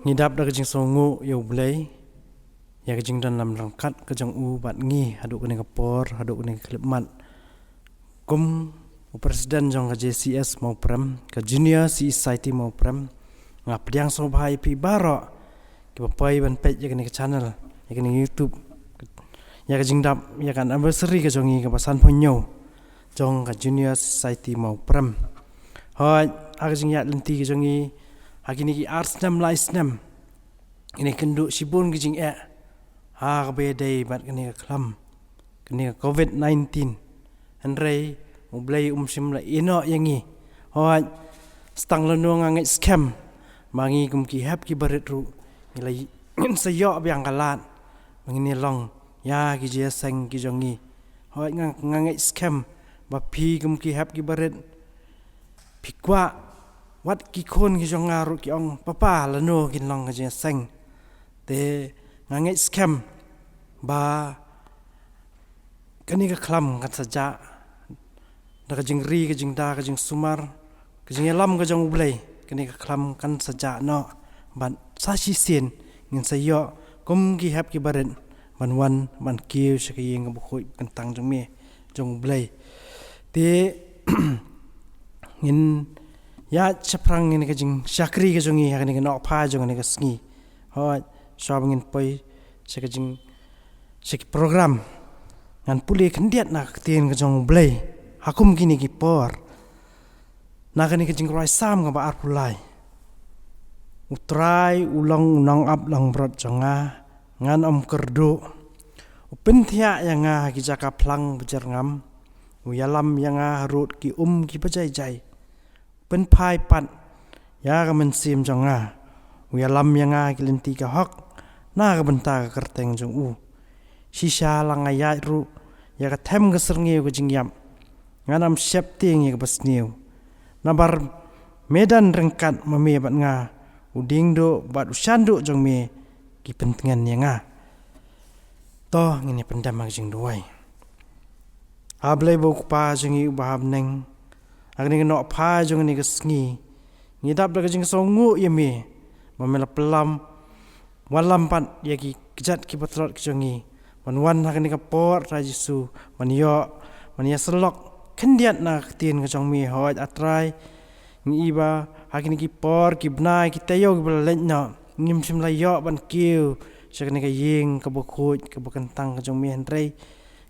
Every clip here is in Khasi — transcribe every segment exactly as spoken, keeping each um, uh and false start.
Ngi dap da ka jingsngewnguh ïa U Blei ïa ka jingdon lam ryngkat ka jong u bad ngi haduh kane ka por, haduh kane ka khyllipmat. Kum u president jong ka J C S Mawprem, ka Junior Society Mawprem, nga pdiang sngewbha ïa phi baroh kiba poi ban peit ïa kane ka channel, ïa kane ka YouTube, ïa ka jingdap ïa ka anniversary ka jong ngi kaba sanphew hynñiew jong ka Junior Society Mawprem. Hooid, ha ka jingïaid lynti ka jong ngi ha kine ki ar snem lai snem, ngi kynduh shibun ki jingeh ha kaba ïadei bad kane ka khlam, kane ka covid nineteen. Hynrei U Blei um shym la ïehnoh ïa ngi. Hooid, tang lano nga ngeit skhem ba ngi kum ki hep ki barit ruh ngi la, ngin sa ïoh biang ka lad ba ngin ïalong ïa ki jingïaseng ki jong ngi. Hooid, nga, nga ngeit skhem ba phi kum ki hep ki barit phi kwah, wat ki khun ki jong nga ruh ki ong, "Papa, lano kin long ka jingïaseng?" Te nga ngeit skhem ba kane ka khlam kan sa jah da ka jingri, ka jingda, ka jingsumar, ka jingïalam ka jong U Blei. Kane ka khlam kan sa jah noh bad sa shisien ngin sa ïoh kum ki hep ki barit ban wan ban kiew sha ka ïing kaba khuid kyntang jong me, jong U Blei. Te ngin ïaid shaphrang ïa kane ka jingshakri ka jong ngi ha kane ka nohphai jong kane ka sngi. Hooid, shuwa ba ngin poi sha ka jing, sha ki program, ngan pule khyndiat na ka ktien ka jong U Blei ha kum kine ki por. Na kane ka jingrwai Salm kaba arphew lai. U Trai u long u nongap langbrot jong nga, ngan ym kyrduh. U pynthiah ïa nga ha ki jaka phlang bajyrngam, u ïalam ïa nga harud ki um kiba jai jai. Pynphai pat ïa ka mynsiem jong nga, u ïalam ïa nga ha ki lynti ka hok na ka bynta ka kyrteng jong u. Shisha la nga ïaid ruh ïa ka them ka syrngiew ka jingïap, ngan ym sheptieng ïa kaba sniew. Namar me don ryngkat ma me bad nga, u diengduh bad u shanduh jong me ki pyntngen ïa nga. To ngin ïa pyndem ha ka jingduwai. A Blei ba u Kpa jong ngi uba ha bneng, ha kane ka nohphai jong kane ka sngi, ngi dap da ka jingsngewnguh ïa me ba me la pynlong, wallam pat ïa ki kjat kiba tlot ki jong ngi ban wan ha kane ka por, Trai Jisu, ban ïoh, ban ïasyllok khyndiat na ka ktien ka jong me. Hooid A Trai, ngi i ba ha kine ki por, ki bnai, ki taïew kiba la leit noh, ngim shym la ïoh ban kiew sha kane ka ïing kaba khuid kaba kyntang ka jong me, hynrei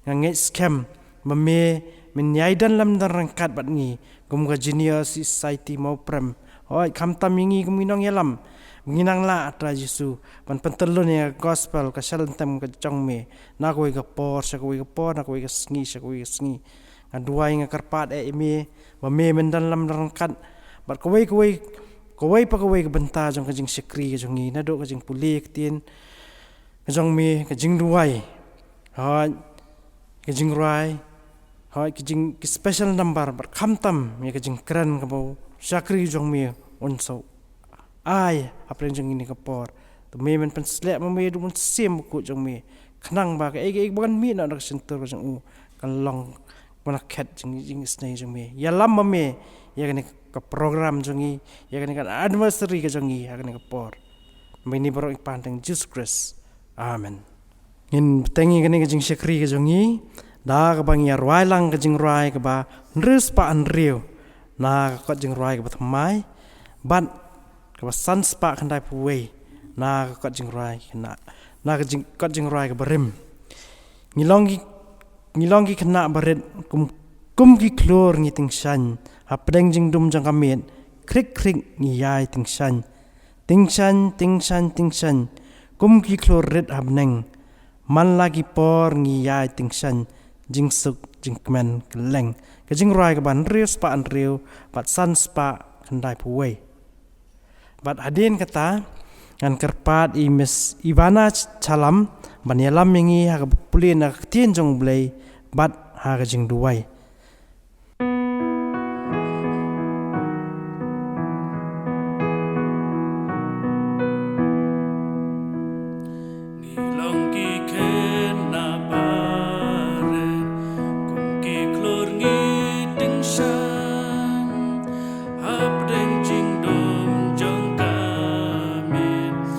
nga ngeit skhem ba me, men ïai don lem don ryngkat bad ngi kum ka Junior Society Mawprem. Hooid, khamtam ïa ngi kum ki nongïalam, ngi nang lah, A Trai Jisu, ban pyntyllun ïa ka gospel, ka shalynter ka jong me, na kawei ka por sha kawei ka por, na kawei ka sngi sha kawei ka sngi. Nga duwai, nga kyrpad, eh, ïa me ba me men don lem don ryngkat bad kawei kawei, kawei pa kawei ka bynta jong ka jingshakri ka jong ngi, naduh ka jingpule ka ktien ka jong me, ka jingduwai, hooid, ka jingrwai, hooid, ka jing, ka special number, bad khamtam ïa ka jingkren kaba u shakri jong me un sa ai hapdeng jong kine ki por. To me men pynshlur ma me da u Mynsiem Bakhuid jong me, khnang ba kaei kaei ba kan mih na ka shyntur ka jong u kan long kaba na khet jing, jingisynei jong me. Ïalam ma me ïa kane ka program jong ngi, ïa kane ka anniversary ka jong ngi ha kane ka por. Mynta baroh ngi pan ha ka kyrteng Jisu Khrist. Amen. Ngin bteng ïa kane ka jingshakri ka jong ngi da kaba ngi ïa rwai lang ka jingrwai kaba hynriew spah hynriew na ka kot jingrwai kaba thymmai, bad kaba san spah khyndai phew wei na ka kot jingrwai khynnah, na ka jing, kot jingrwai kaba rim. Ngi long ki, ngi long ki khynnah barit, kum, kum ki khlur ngi tyngshaiñ, hapdeng jingdum jong ka miet, khrik khrik ngi ïai tyngshaiñ. Tyngshaiñ, tyngshaiñ, tyngshaiñ, kum ki khlur rit ha bneng, man la ki por ngi ïai tyngshaiñ, jingsuk jingkmen kylleng. Ka jingrwai kaba hynriew spah hynriew bad san spah khyndai phew wei. Bad hadien kata, ngan kyrpad ïa i Miss Ivana Ch-, Chalam ban ïalam ïa ngi ha kaba pule na ka ktien jong U Blei bad ha ka jingduwai. Ngi long ki khynnah barit, kum ki khlur ngi tyngshaiñ, hapdeng jingdum jong ka miet,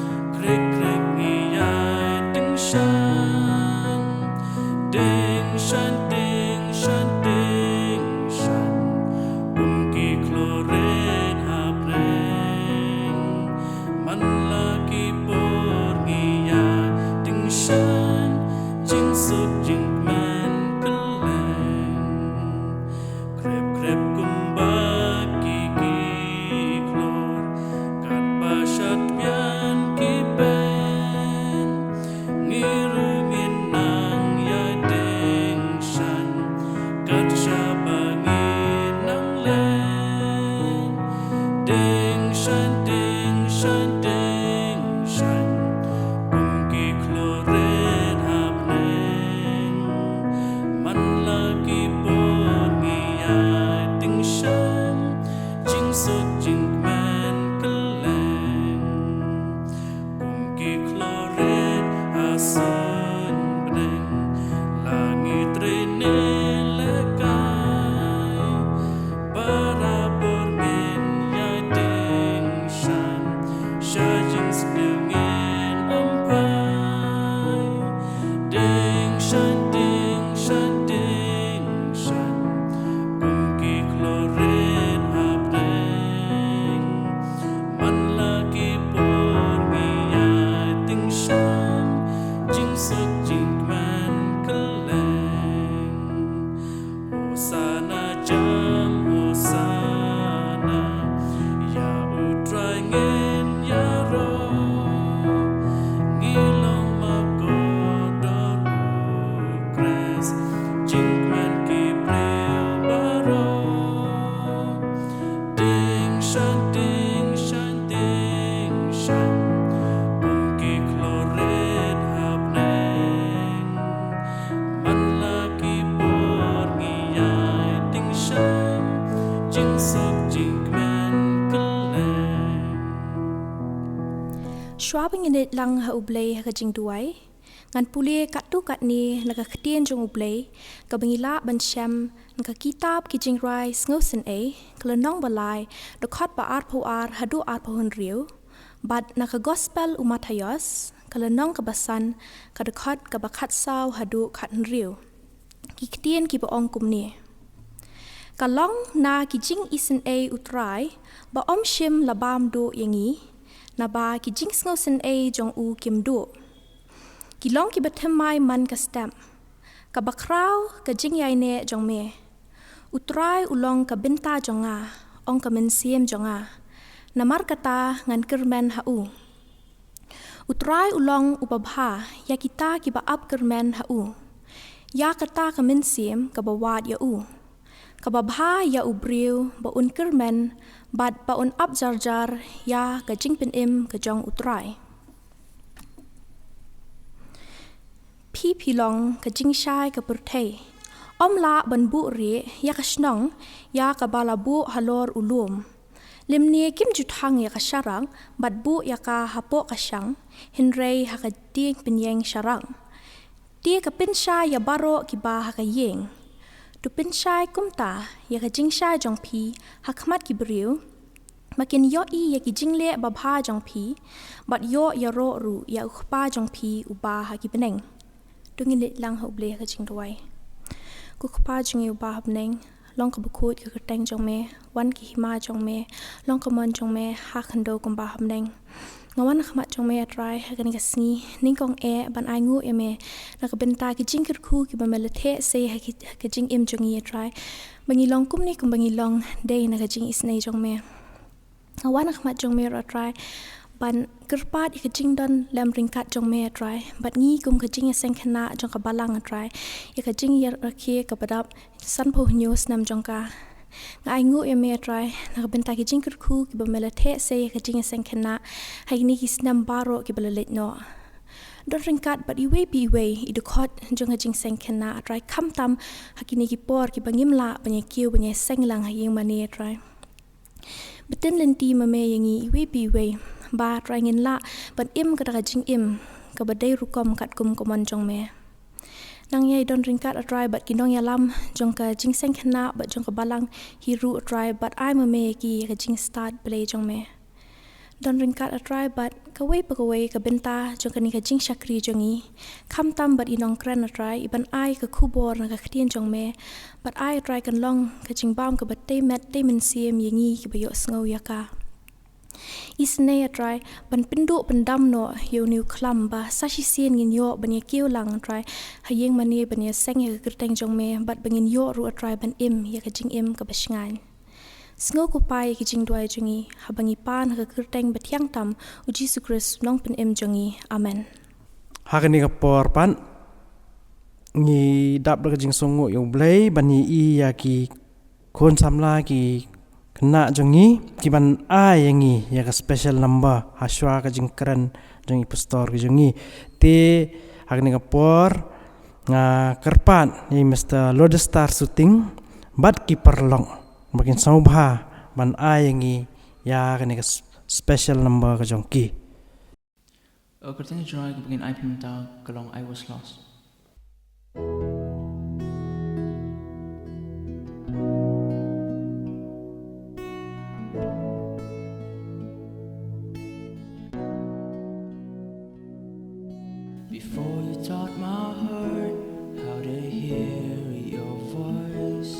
Jingkmen kylleng, kum ki khlorit ha suiñ bneng, la ngi trei ne lehkai, barabor ngin ïai dieng shan, sha jingsniew ngin ym phai. Dieng shan, dieng shan, dieng shan, kum ki khlorit ha bneng. Man la ki por ngi ïai dieng shan, jingsuk jingkmen kylleng. Hosana jam, Hosana, ïa U Trai ngin ïaroh. Ngi long ma kordor U Khrist, jingkmen ki briew baroh. Dieng shan, dieng shan, dieng shan, kum ki khlorit ha bneng. Man la ki por ngi ïai dieng shan, jingsuk jingkmen kylleng. Shuwa ba ngin leit lang ha U Blei ha ka jingduwai, ngan pule katto katne na ka ktien jong U Blei, kaba ngi lah ban shem na ka kitab Ki Jingrwai Sngewsynei, ka lynnong ba lai, dkhot ba arphew ar haduh arphew hynriew, bad na ka Gospel u Mathaios, ka lynnong kaba san, ka dkhot kaba khatsaw haduh khathynriew. Ki ktien kiba ong kumne: Ka long na ki jingisynei U Trai, ba ym shym la bam duh ïa ngi, naba ki jingsngewsynei jong u kim duh. Ki long kiba thymmai man ka step, kaba khraw ka jingïaineh jong me. U Trai u long ka bynta jong nga, ong ka mynsiem jong nga. Namar kata ngan kyrmen ha u. U Trai u long uba bha ïa kita kiba ap kyrmen ha u, ïa kata ka mynsiem kaba wad ïa u. Kaba bha ïa u briew ba un kyrmen bad ba un ap jar jar ïa ka jingpynim ka jong U Trai. Phi phi long ka jingshai ka pyrthei. Ym lah ban buhrieh ïa ka shnong ïa kaba la buh halor u lum. Lymne kim ju thang ïa ka sharak bad buh ïa ka hapoh ka shang, hynrei ha ka dieng pynïeng sharak. Te ka pynshai ïa baroh kiba ha ka ïing. To pynshai kumta ïa ka jingshai jong phi ha khmat ki briew, ba kin ïohi ïa ki jingleh babha jong phi, bad ïoh ïaroh ruh ïa U Kpa jong phi uba ha ki bneng. To ngin leit lang ha U Blei ha ka jingduwai. Ko Kpa jong ngi uba ha bneng, long kaba khuid ka kyrteng jong me, wan ka hima jong me, long ka mon jong me ha khyndew kumba ha bneng. Nga wan ha khmat jong me, A Trai, ha kane ka sngi, nyngkong eh ban ainguh ïa me na ka bynta ki jingkyrkhu kiba me la theh sei ha ki, ha ka jingim jong ngi, A Trai, ba ngi long kumne kumba ngi long dei na ka jingisynei jong me. Nga wan ha khmat jong me ruh, A Trai, ban kyrpad ïa ka jingdon lem ryngkat jong me, A Trai, bad ngi kum ka jingïaseng khynnah jong ka balang, A Trai, ïa ka jingïarakhe kaba dap sanphew hynñiew snem jong ka. Nga ainguh ïa me, A Trai, na ka bynta ki jingkyrkhu kiba me la theh sei ha ka jingïaseng khynnah ha kine ki snem baroh kiba la leit noh. Don ryngkat bad iwei pa iwei i dkhot jong ka jingseng khynnah, A Trai, khamtam ha kine ki por kiba ngim lah ban ïakiew ban ïaseng lang ha ïing mane, A Trai. Btin lynti ma me ïa ngi iwei pa iwei, ba, A Trai, ngin lah ban im kata ka jingim kaba dei rukom katkum ka mon jong me. Nang ïai don ryngkat, A Trai, bad ki nongïalam jong ka jingseng khynnah bad jong ka balang hi ruh, A Trai, bad ai ma me ïa ki ïa ka jingstad Blei jong me. Don ryngkat, A Trai, bad kawei pa kawei ka bynta jong kane ka jingshakri jong ngi, khamtam bad i nongkren, A Trai, i ban ai ka khubor na ka ktien jong me, bad ai, A Trai, kan long ka jingbam kaba tei met tei mynsiem ïa ngi kiba ïohsngew ïa ka. Isynei, A Trai, ban pynduh pyndam noh ïa une u khlam ba sa shisien ngin ïoh ban ïakiew lang, A Trai, ha ïing mane ban ïaseng ïa ka kyrteng jong me, bad ba ngin ïoh ruh, A Trai, ban im ïa ka jingim kaba shngaiñ. Sngew ko Pa ïa ki jingduwai jong ngi, haba ngi pan ha ka kyrteng bathiang tam U Jisu Khrist, u Nongpynim jong ngi. Amen. Ha kane ka por pat ngi dap da ka jingsngewnguh ïa U Blei ban ïohi ïa ki khun samla, ki khynnah jong ngi, ki ban ai ïa ngi ïa ka special number ha shuwa ka jingkren jong i pastor ki jong ngi. Te ha kane ka por nga kyrpad ïa i Mister Lodestar Suting bad ki paralok ba kin sngewbha ban ai ïa ngi ïa kane ka s-, special number ka jong ki. Ka kyrteng jong nga kaba ngin ai pynmynta ka long I Was Lost. Before you taught my heart how to hear your voice,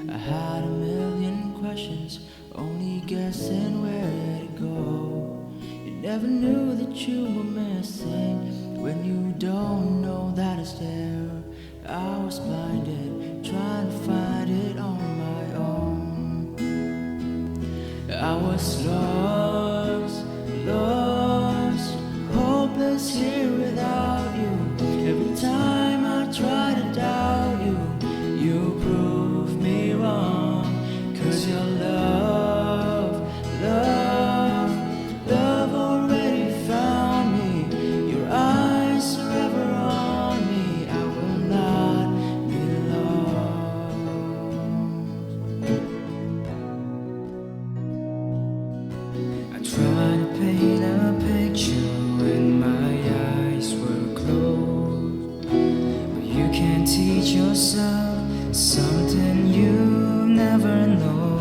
I had a million questions, only guessing where to go. You never knew that you were missing when you don't know that it's there. I was blinded, trying to find it on my own. I was lost, lost, hopeless here without you. Every time I try to doubt you, you prove me wrong. 'Cause your love, love, love already found me. Your eyes are ever on me. I will not be lost. I try to paint a picture when my eyes were closed. But you can teach yourself something you never know.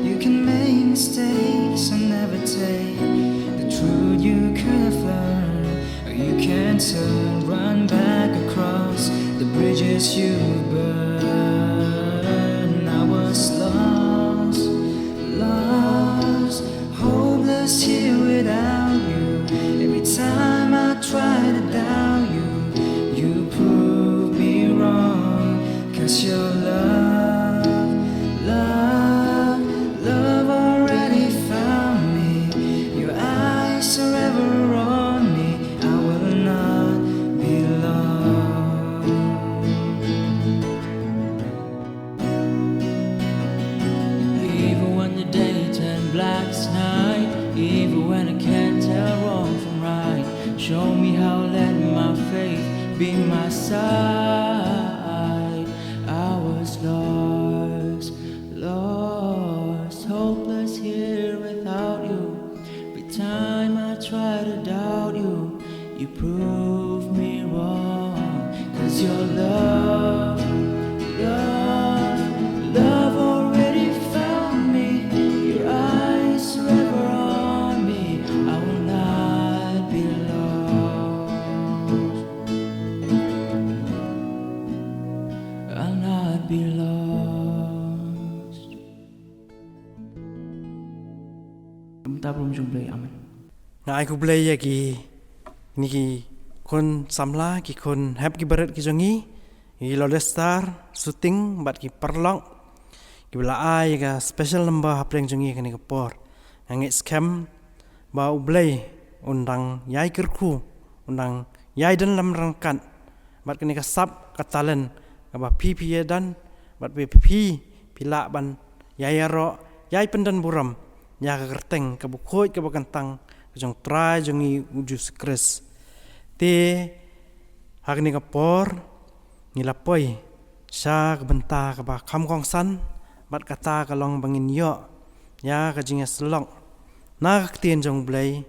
You can make mistakes and never take the truth you could have learned. Or you can turn, run back across the bridges you burned. I was lost, lost, hopeless here without you. Every time I try to doubt you, you prove me wrong. 'Cause your love, love, love already found me. Your eyes are ever on me. I will not be lost. Even when the day turned black as night, even when I can't tell wrong from right, show me how, let my faith be my sight. I was lost, lost, hopeless here without you. Every time I try to doubt you, you prove me wrong. 'Cause your love, love, love already found me. Your eyes are ever on me. I will not be lost. I'll not be lost. Kumta brum jong Blei, amen. Nga ai khublei ïa ki, kine ki khun samla, ki khun hep ki barit ki jong ngi, i Lodestar Suting bad ki paralok kiba la ai ïa ka special number hapdeng jong ngi ha kane ka por. Nga ngeit skhem ba U Blei un dang ïai kyrkhu, un dang ïai don lem ryngkat bad kane ka sap ka talent kaba phi phi ïa don, bad phi phi phi lah ban ïai ïaroh, ïai pyndon burom ïa ka kyrteng kaba khuid kaba kyntang ka jong U Trai jong ngi U Jisu Khrist. Te ha kane ka por ngi la poi sha ka bynta kaba kham kongsan, bad kata ka long ba ngin ïoh ïa ka jingïasyllok na ka ktien jong U Blei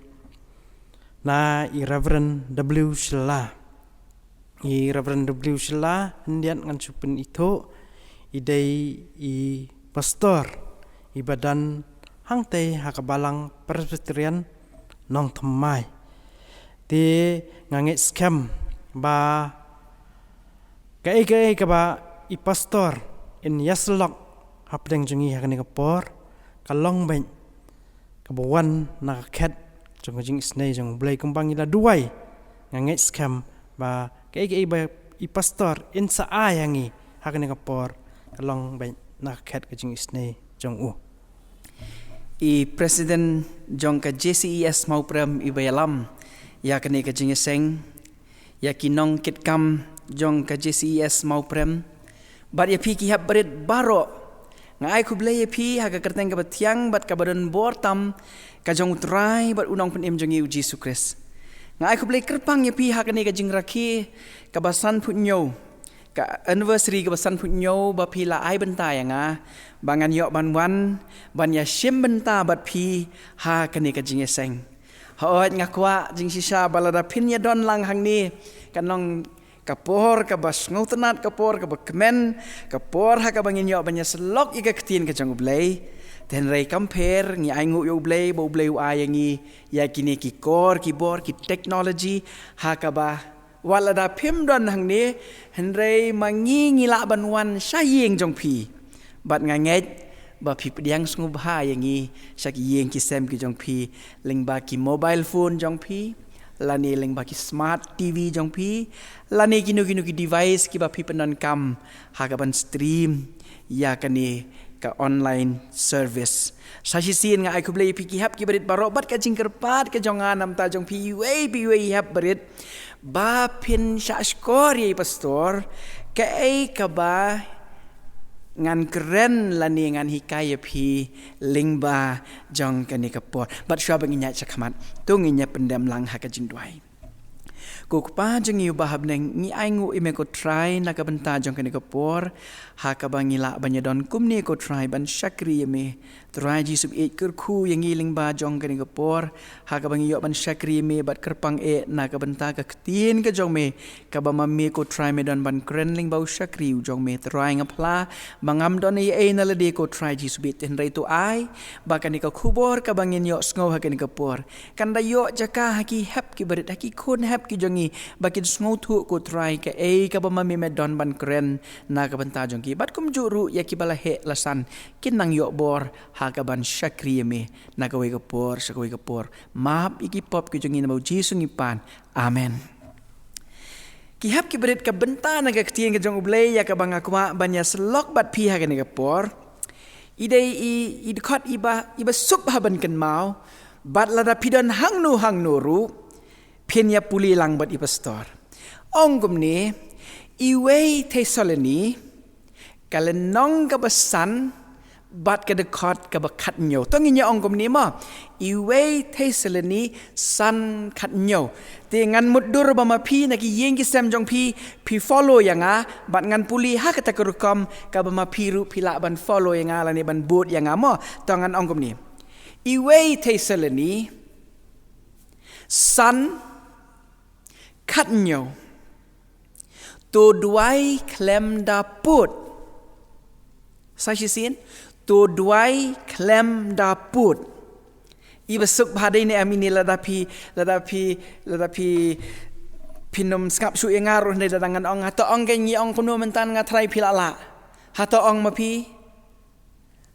na i Reverend W Shylla. I Reverend W Shylla, hyndiat ngan shu pynithuh, i dei i pastor iba don hangtei ha ka Balang Presbyterian Nongthymmai. Te nga ngeit skhem ba kaei kaei kaba i pastor in ïasyllok hapdeng jong ngi ha kane ka por, ka long beit kaba wan na ka khet jong ka jingisynei jong U Blei. Kumba ngi la duwai, nga ngeit skhem ba kaei kaei ba i pastor in sa ai ha ngi ha kane ka por, ka long beit na ka khet ka jingisynei jong u. I President jong ka J C E S Mawprem iba ïalam ïa kane ka jingïaseng, ïa ki nongkitkam jong ka J C E S Mawprem, bad ïa phi ki hep barit baroh. Nga ai khublei ïa phi ha ka kyrteng kaba thiang bad kaba don bor tam ka jong U Trai bad U Nongpynim jong ngi U Jisu Khrist. Nga ai khublei kyrpang ïa phi ha kane ka jingrakhe kaba sanphew hynñiew ka anniversary kaba sanphew hynñiew ba phi la ai bynta ïa nga ba ngan ïoh ban wan ban ïashim bynta bad phi ha kane ka jingïaseng. Hooid, nga kwah jingshisha ba lada phin ïadon lang hangne, kan long ka por kaba sngewtynnat, ka por kaba kmen, ka por ha kaba ngin ïoh ban ïasyllok ïa ka ktien ka jong U Blei. Te hynrei kam pher, ngi ainguh ïa U Blei ba U Blei u ai ïa ngi ïa kine ki kor ki bor, ki technology, ha kaba wat lada phim don hangne, hynrei ma ngi ngi lah ban wan sha ïing jong phi. Bad nga ngeit ba phi pdiang sngewbha ïa ngi sha ki ïing ki sem ki jong phi, lyngba ki mobile phone jong phi, lane lyngba ki smart T V jong phi, lane kino kino ki device kiba phi pyndonkam ha kaban stream ïa kane ka online service. Sa shisien nga ai khublei ïa phi ki hep ki barit baroh bad ka jingkyrpad ka jong nga na bynta jong phi iwei pa iwei, hep barit, ba phin shah shkor ïa i pastor kaei kaba ngan kren lane ngan hikai ïa phi lyngba jong kane ka por. Bad shuwa ba ngin ïaid shakhmat, to ngin ïa pyndem lang ha ka jingduwai. Ko Kpa jong ngi uba ha bneng, ngi ainguh ïa me ko Trai na ka bynta jong kane ka por ha kaba ngi lah ban ïadon kumne ko Trai ban shakri ïa me. Trai Jisu, ïeit kyrkhu ïa ngi lyngba jong kane ka por ha kaba ngi ïoh ban shakri ïa me bad kyrpang eh na ka bynta ka ktien ka jong me, kaba ma me ko Trai me don ban kren lyngba u shakri u jong me. Trai nga phla ba ngam don ei ei na lade ko Trai Jisu, bad hynrei to ai ba kane ka khubor kaba ngin ïoh sngew ha kane ka por kan da ïoh jaka ha ki hep ki barit, ha ki khun hep ki jong ngi, ba kin sngewthuh ko Trai kaei kaba ma me me don ban kren na ka bynta jong ki. Bad kumjuh ruh ïa kiba la heh la san, kin nang ïoh bor ha kaban shakri ïa me na kawei ka por sha kawei ka por. Map ïa ki pop ki jong ngi, na u Jisu ngi pan. Amen. Ki hep ki barit, ka bynta na ka ktien ka jong U Blei ïa kaba nga kwah ban ïasyllok bad phi ha kane ka por, i dei i, i dkhot iba, iba suk bha ban kynmaw. Bad lada phi don hangno hangno ruh, phin ïa pule lang bad i pastor. Ong kumne, iwei Thessaloni, ka lynnong kaba san, bad ka dkhot kaba khathynñiew. To ngin ïa ong kumne mo. Iwei Thessaloni san khathynñiew. Te ngan mutdur ba ma phi na ki ïing ki sem jong phi, phi follow ïa nga, bad ngan pule ha kata ka rukom kaba ma phi ruh phi lah ban follow ïa nga lane ban bud ïa nga mo. To ngan ong kumne. Iwei Thessaloni san khathynñiew. To duwai khlem da pud. Sa shisien, to duwai khlem da pud. Iba suk bha dei ne em ine? Lada phi, lada phi, lada phi, phin ym sngap shuh ïa nga ruh ne, lada ngan ong, hato ong ka ngi ong kumno mynta nga trai, phi lah lah? Hato ong ma phi?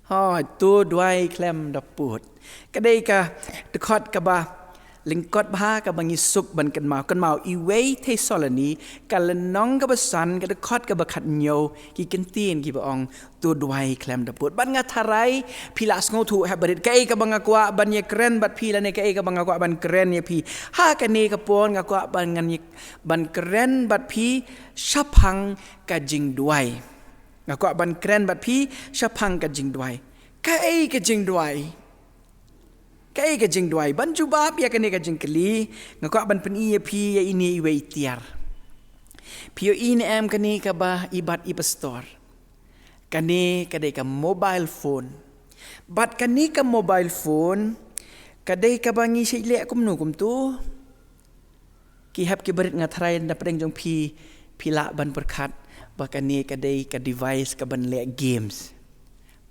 Hooid, to duwai khlem da pud. Ka dei ka dkhot kaba lyngkot bha kaba ngi suk ban kynmaw. Kynmaw iwei Thessaloni, ka lynnong kaba san, ka dkhot kaba khathynñiew, ki kyntien kiba ong to duwai khlem da pud. Bad nga tharai phi lah sngewthuh, hep barit, kaei kaba nga kwah ban ïa kren bad phi lane kaei kaba nga kwah ban kren ïa phi. Ha kane ka por nga kwah ban ngan ïa, ban kren bad phi shaphang ka jingduwai. Nga kwah ban kren bad phi shaphang ka jingduwai. Kaei ka jingduwai? Kaei ka jingduwai? Ban jubab ïa kane ka jingkylli, nga kwah ban pyni ïa phi ïa ine iwei i tiar. Phi ïohi ne em kane kaba i bat i pastor? Kane ka dei ka mobile phone. Bad kane ka mobile phone ka dei kaba ngi shait leh kumno kumto. Ki hep ki barit, nga tharai na pdeng jong phi, phi lah ban pyrkhat ba kane ka dei ka device kaban leh games.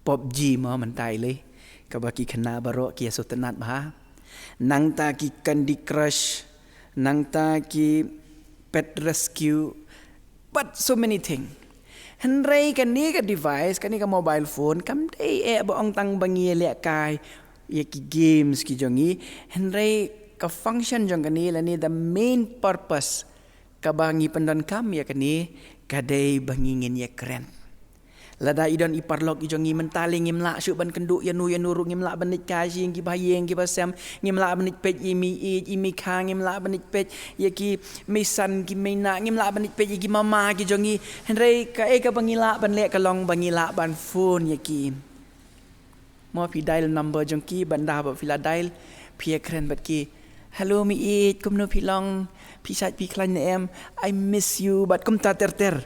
PUBG mo mynta i lei, kaba ki khynnah baroh ki ïa sngewtynnat bha. Nangta ki Candy Crush, nangta ki Pet Rescue, but so many thing. Hynrei kane ka device, kane ka mobile phone, kam dei eh ba ong tang ba ngi ïa lehkai ïa ki games ki jong ngi. Hynrei ka function jong kane lane the main purpose kaba ngi pyndonkam ïa kane ka dei ba ngi ngin ïa kren. Lada i don i paralok i jong ngi mynta lei, ngim lah shuh ban kynduh ïano ïano ruh, ngim lah ban leit kai sha ïing kiba ha ïing kiba sem, ngim lah ban leit peit ïa i mei ïeit, i mei kha, ngim lah ban leit peit ïa ki mei san ki mei nah, ngim lah ban leit peit ïa ki mama ki jong ngi. Hynrei kaei kaba ngi lah ban leh ka long ba ngi lah ban phone ïa ki. Mo, phi dial number jong ki, bad ynda ba phi la dial, phi ïa kren bad ki. Hello mei ïeit, kumno phi long? Phi shait phi khlaiñ ne em? I miss you, bad kumta ter ter.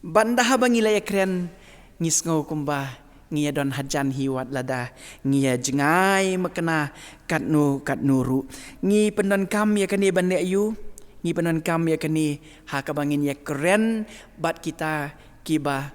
Ban da haba ngi la ïakren, ngi sngew kumba ngi ïa don hajan hi wat lada ngi ïa jngai makna katno katno ruh. Ngi pyndonkam ïa kane ban ïa u, ngi pyndonkam ïa kane ha kaba ngin ïakren bad kita kiba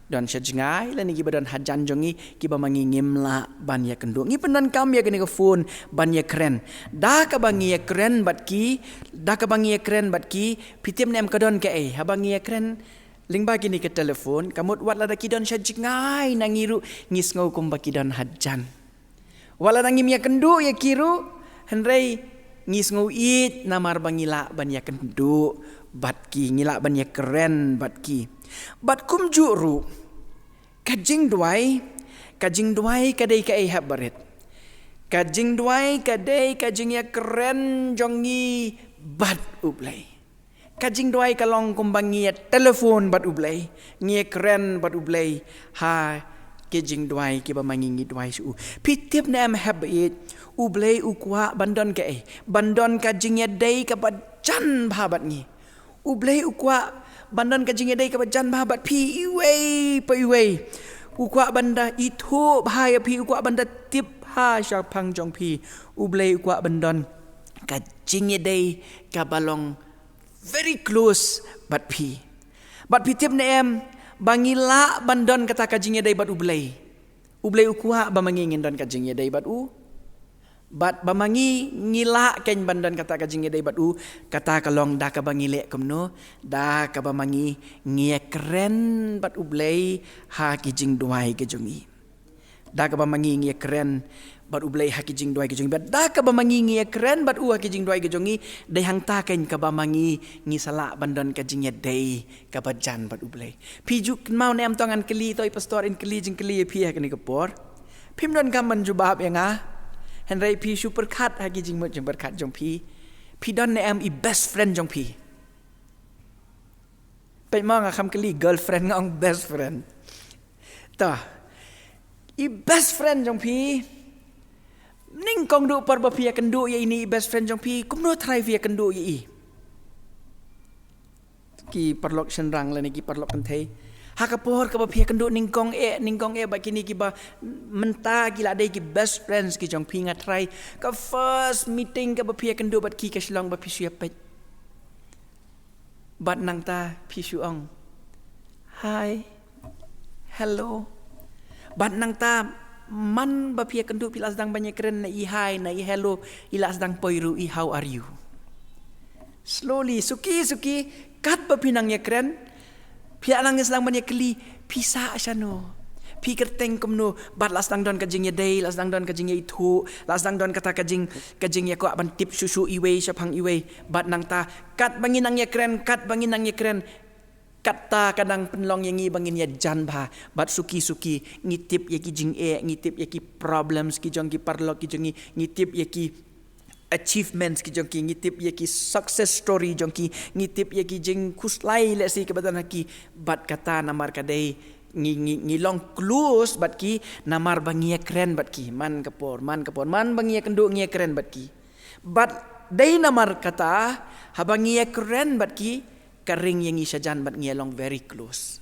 don sha jngai lane kiba don hajan jong ngi, kiba ma ngi ngim lah ban ïakynduh. Ngi pyndonkam ïa kane ka phone ban ïakren. Da kaba ngi ïakren bad ki, da kaba ngi ïakren bad ki, phi tip ne em ka don kaei? Haba ngi ïakren lyngba kine ki telephone, ka mut wat lada ki don sha jngai na ngi ruh, ngi sngew kumba ki don hajan. Wat lada ngim ïakynduh ïa ki ruh, hynrei ngi sngew ïeit namar ba ngi lah ban ïakynduh bad ki, ngi lah ban ïakren bad ki. Bad kumjuh ruh, ka jingduwai, ka jingduwai ka dei kaei hap barit? Ka jingduwai ka dei ka jingïakren jong ngi bad U Blei. Ka jingduwai ka long kumba ngi ïa telephone bad U Blei, ngi ïakren bad U Blei ha ki jingduwai kiba ma ngi ngi duwai sha u. Phi tip ne em hep baieit, U Blei u kwah ban don kaei? Ban don ka jingïadei kaba jan bha bad ngi. U Blei u kwah ban don ka jingïadei kaba jan bha bad phi iwei pa iwei. U kwah ban da ithuh bha ïa phi, u kwah ban da tip bha shaphang jong phi. U Blei u kwah ban don ka jingïadei kaba long very close bad phi. Bad phi tip ne em ba ngi lah ban don kata ka jingïadei bad U Blei? U Blei u kwah ba ma ngi ngin don ka jingïadei bad u. Bad ba ma ngi ngi lah kein ban don kata ka jingïadei bad u, kata ka long da kaba ngi leh kumno? Da kaba ma ngi ngi ïakren bad U Blei ha ki jingduwai ki jong ngi. Da kaba ma ngi ngi ïakren bad U Blei ha ki jingduwai ki jong ngi. Bad da kaba ma ngi ngi ïakren bad u ha ki jingduwai ki jong ngi, dei hangta kein kaba ma ngi ngi sa lah ban don ka jingïadei kaba jan bad U Blei. Phi ju kynmaw ne em, to ngan kylli, to i pastor, yn kylli jingkylli ïa phi ha kane ka por. Phim donkam ban jubab ïa nga. Hynrei phi shu pyrkhat ha ki jingmut jingpyrkhat jong phi. Phi don ne em i best friend jong phi? Peit mo, nga kham kylli girlfriend, nga ong best friend. To. I best friend jong phi, nyngkong duh por ba phi ïakynduh ïa ine i best friend jong phi, kumno tharai phi ïakynduh ïa i? Ki paralok shynrang lane ki paralok kynthei, ha ka por kaba phi ïakynduh nyngkong eh, nyngkong eh bad kine kiba mynta ki la dei ki best friends ki jong phi, nga tharai ka first meeting kaba phi ïakynduh bad ki ka shu long ba phi shu ïapeit. Bad nangta phi shu ong, "Hi, hello." Bad nangta man ba phi ïakynduh, phi la sdang ban ïakren na i hi, na i hello, i la sdang poi ruh i how are you. Slowly, suki suki, katba phi nang ïakren, phi la nang sdang ban ïakylli, phi sah shano, phi kyrteng kumno, bad la sdang don ka jingïadei, la sdang don ka jingïaithuh, la sdang don kata ka jing, ka jingïakwah ban tip shuh shuh iwei shaphang iwei. Bad nangta katba ngi nang ïakren, katba ngi nang ïakren, kata ka nang pynlong ïa ngi ba ngin ïajan bha. Bad suki suki ngi tip ïa ki jingeh, ngi tip ïa ki problems ki jong ki paralok ki jong ngi, ngi tip ïa ki achievements ki jong ki, ngi tip ïa ki success story jong ki, ngi tip ïa ki jingkhuslai lehse kiba don ha ki. Bad kata namar ka dei ngi, ngi, ngi long close bad ki namar ba ngi ïakren bad ki man ka por, man ka por, man ba ngi ïakynduh ngi ïakren bad ki. Bad dei namar kata, haba ngi ïakren bad ki, ka ring ïa ngi shajan bad ngi ïa long very close.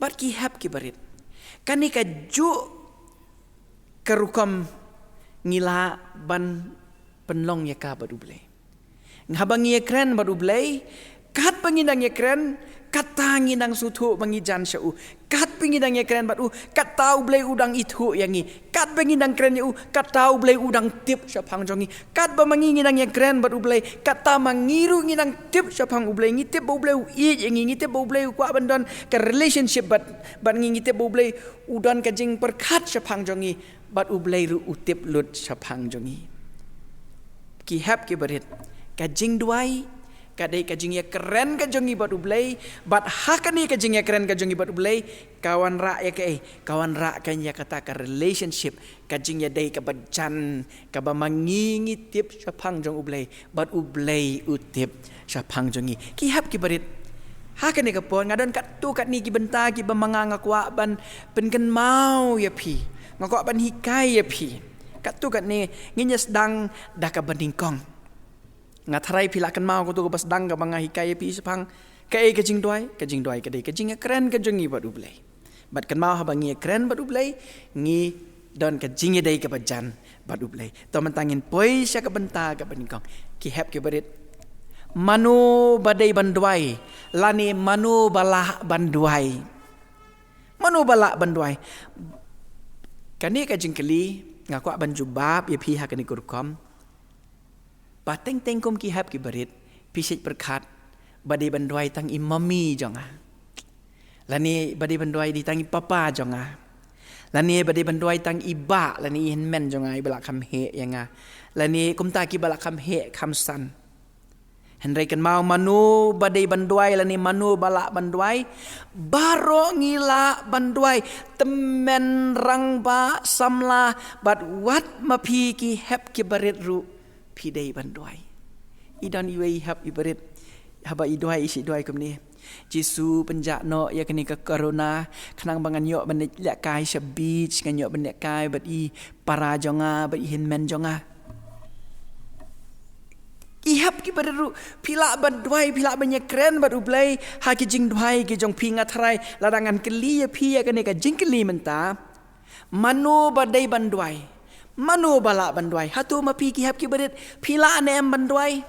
Bad ki hep ki barit, kane kajuh ka rukom ngi lah ban pynlong ïa ka bad U Blei. Haba ngi ïakren bad U Blei, katba ngi nang ïakren, kata ngi nang sngewthuh ba ngi jan sha u. Katba ngi nang ïakren bad u, kata U Blei u dang ithuh ïa ngi. Katba ngi nang kren ïa u, kata U Blei u dang tip shaphang jong ngi. Katba ma ngi ngi nang ïakren bad U Blei, kata ma ngi ruh ngi nang tip shaphang U Blei. Ngi tip ba U Blei u ïeit ïa ngi, ngi tip ba U Blei u kwah ban don ka relationship bad, bad ngi, ngi tip ba U Blei u don ka jingpyrkhat shaphang jong ngi, bad U Blei ruh u tip lut shaphang jong ngi. Ki hep ki barit, ka jingduwai ka dei ka jingïakren ka jong ngi bad U Blei, bad ha kane ka jingïakren ka jong ngi bad U Blei, ka wanrah ïa kaei? Ka wanrah ka ïa kata ka relationship, ka jingïadei kaba jan, kaba ma ngi ngi tip shaphang jong U Blei bad U Blei u tip shaphang jong ngi. Ki hep ki barit, ha kane ka por nga don katto katne ki bynta kiba ma nga nga kwah ban pynkynmaw ïa phi, nga kwah ban hikai ïa phi. Katto katne ngin ïa sdang da kaba nyngkong. Nga tharai phi la kynmaw katto kaba sdang kaba nga hikai ïa phi shaphang Kaei ka jingduwai? Ka jingduwai ka dei ka jingïakren ka jong ngi bad U Blei. Bad kynmaw, haba ngi ïakren bad U Blei, ngi don ka jingïadei kaba jan bad U Blei. To mynta ngin poi sha ka bynta kaba nyngkong. Ki hep ki barit. Mano ba dei ban duwai, lane mano ba lah ban duwai? Mano ba lah ban duwai? Kane ka jingkylli nga kwah ban jubab ïa phi ha kane ka rukom. Ba teng teng kum ki hep ki barit, phi shet pyrkhat ba dei ban duwai tang i mummy jong nga, lane ba dei ban duwai dei tang i papa jong nga, lane ba dei ban duwai tang i bah lane i hynmen jong nga iba la kham heh ïa nga, lane kumta kiba la kham heh kham san. Hynrei kynmaw, mano ba dei ban duwai lane mano ba lah ban duwai, baroh ngi lah ban duwai. Tymmen, rangbah, samla, bad wat ma phi ki hep ki barit ruh, phi dei ban duwai. I don iwei i hep i barit, haba i duwai i shu duwai kumne: Jisu, pynjah noh ïa kane ka corona, khnang ba ngan ïoh ban leit lehkai sha beach, ngan ïoh ban lehkai bad i para jong nga bad i hynmen jong nga. I hep ki barit ruh, phi lah ban duwai, phi lah ban ïakren bad U Blei ha ki jingduwai ki jong phi. Nga tharai lada ngan kylli ïa phi ïa kane ka jingkylli mynta, mano ba dei ban duwai, mano ba lah ban duwai? Hato ma phi ki hep ki barit, phi lah ne em ban duwai?